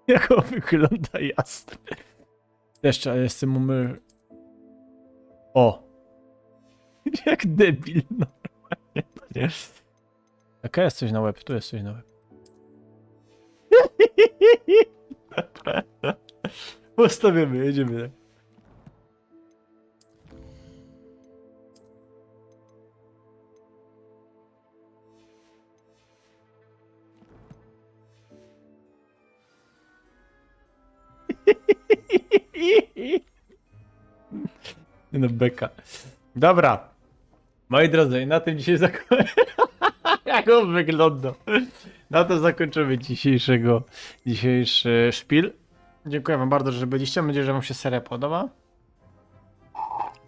Jak on wygląda, jasne. Jeszcze, ale jestem umy... O! Jak debil, normalnie, to nie? Okej, jest coś na łeb, tu jest coś na łeb. Dobra. Ustawiamy, jedziemy. Nie no, beka. Dobra. Moi drodzy, i na tym dzisiaj zakończymy. Jak on wygląda? Na tym zakończymy dzisiejszego, dzisiejszy szpil. Dziękuję wam bardzo, że byliście. Mam nadzieję, że wam się seria podoba.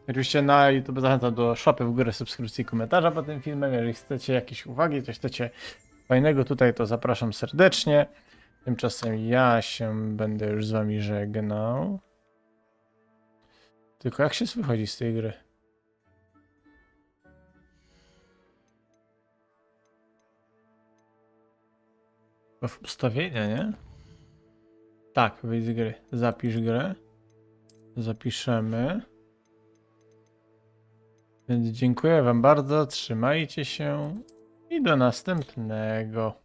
Oczywiście na YouTube zachęcam do szapy w górę, subskrypcji i komentarza pod tym filmem. Jeżeli chcecie jakieś uwagi, coś chcecie fajnego tutaj, to zapraszam serdecznie. Tymczasem ja się będę już z wami żegnał. Tylko jak się wychodzi z tej gry? W ustawienia, nie? Tak, wyjdź z gry. Zapisz grę. Zapiszemy. Więc dziękuję wam bardzo, trzymajcie się i do następnego.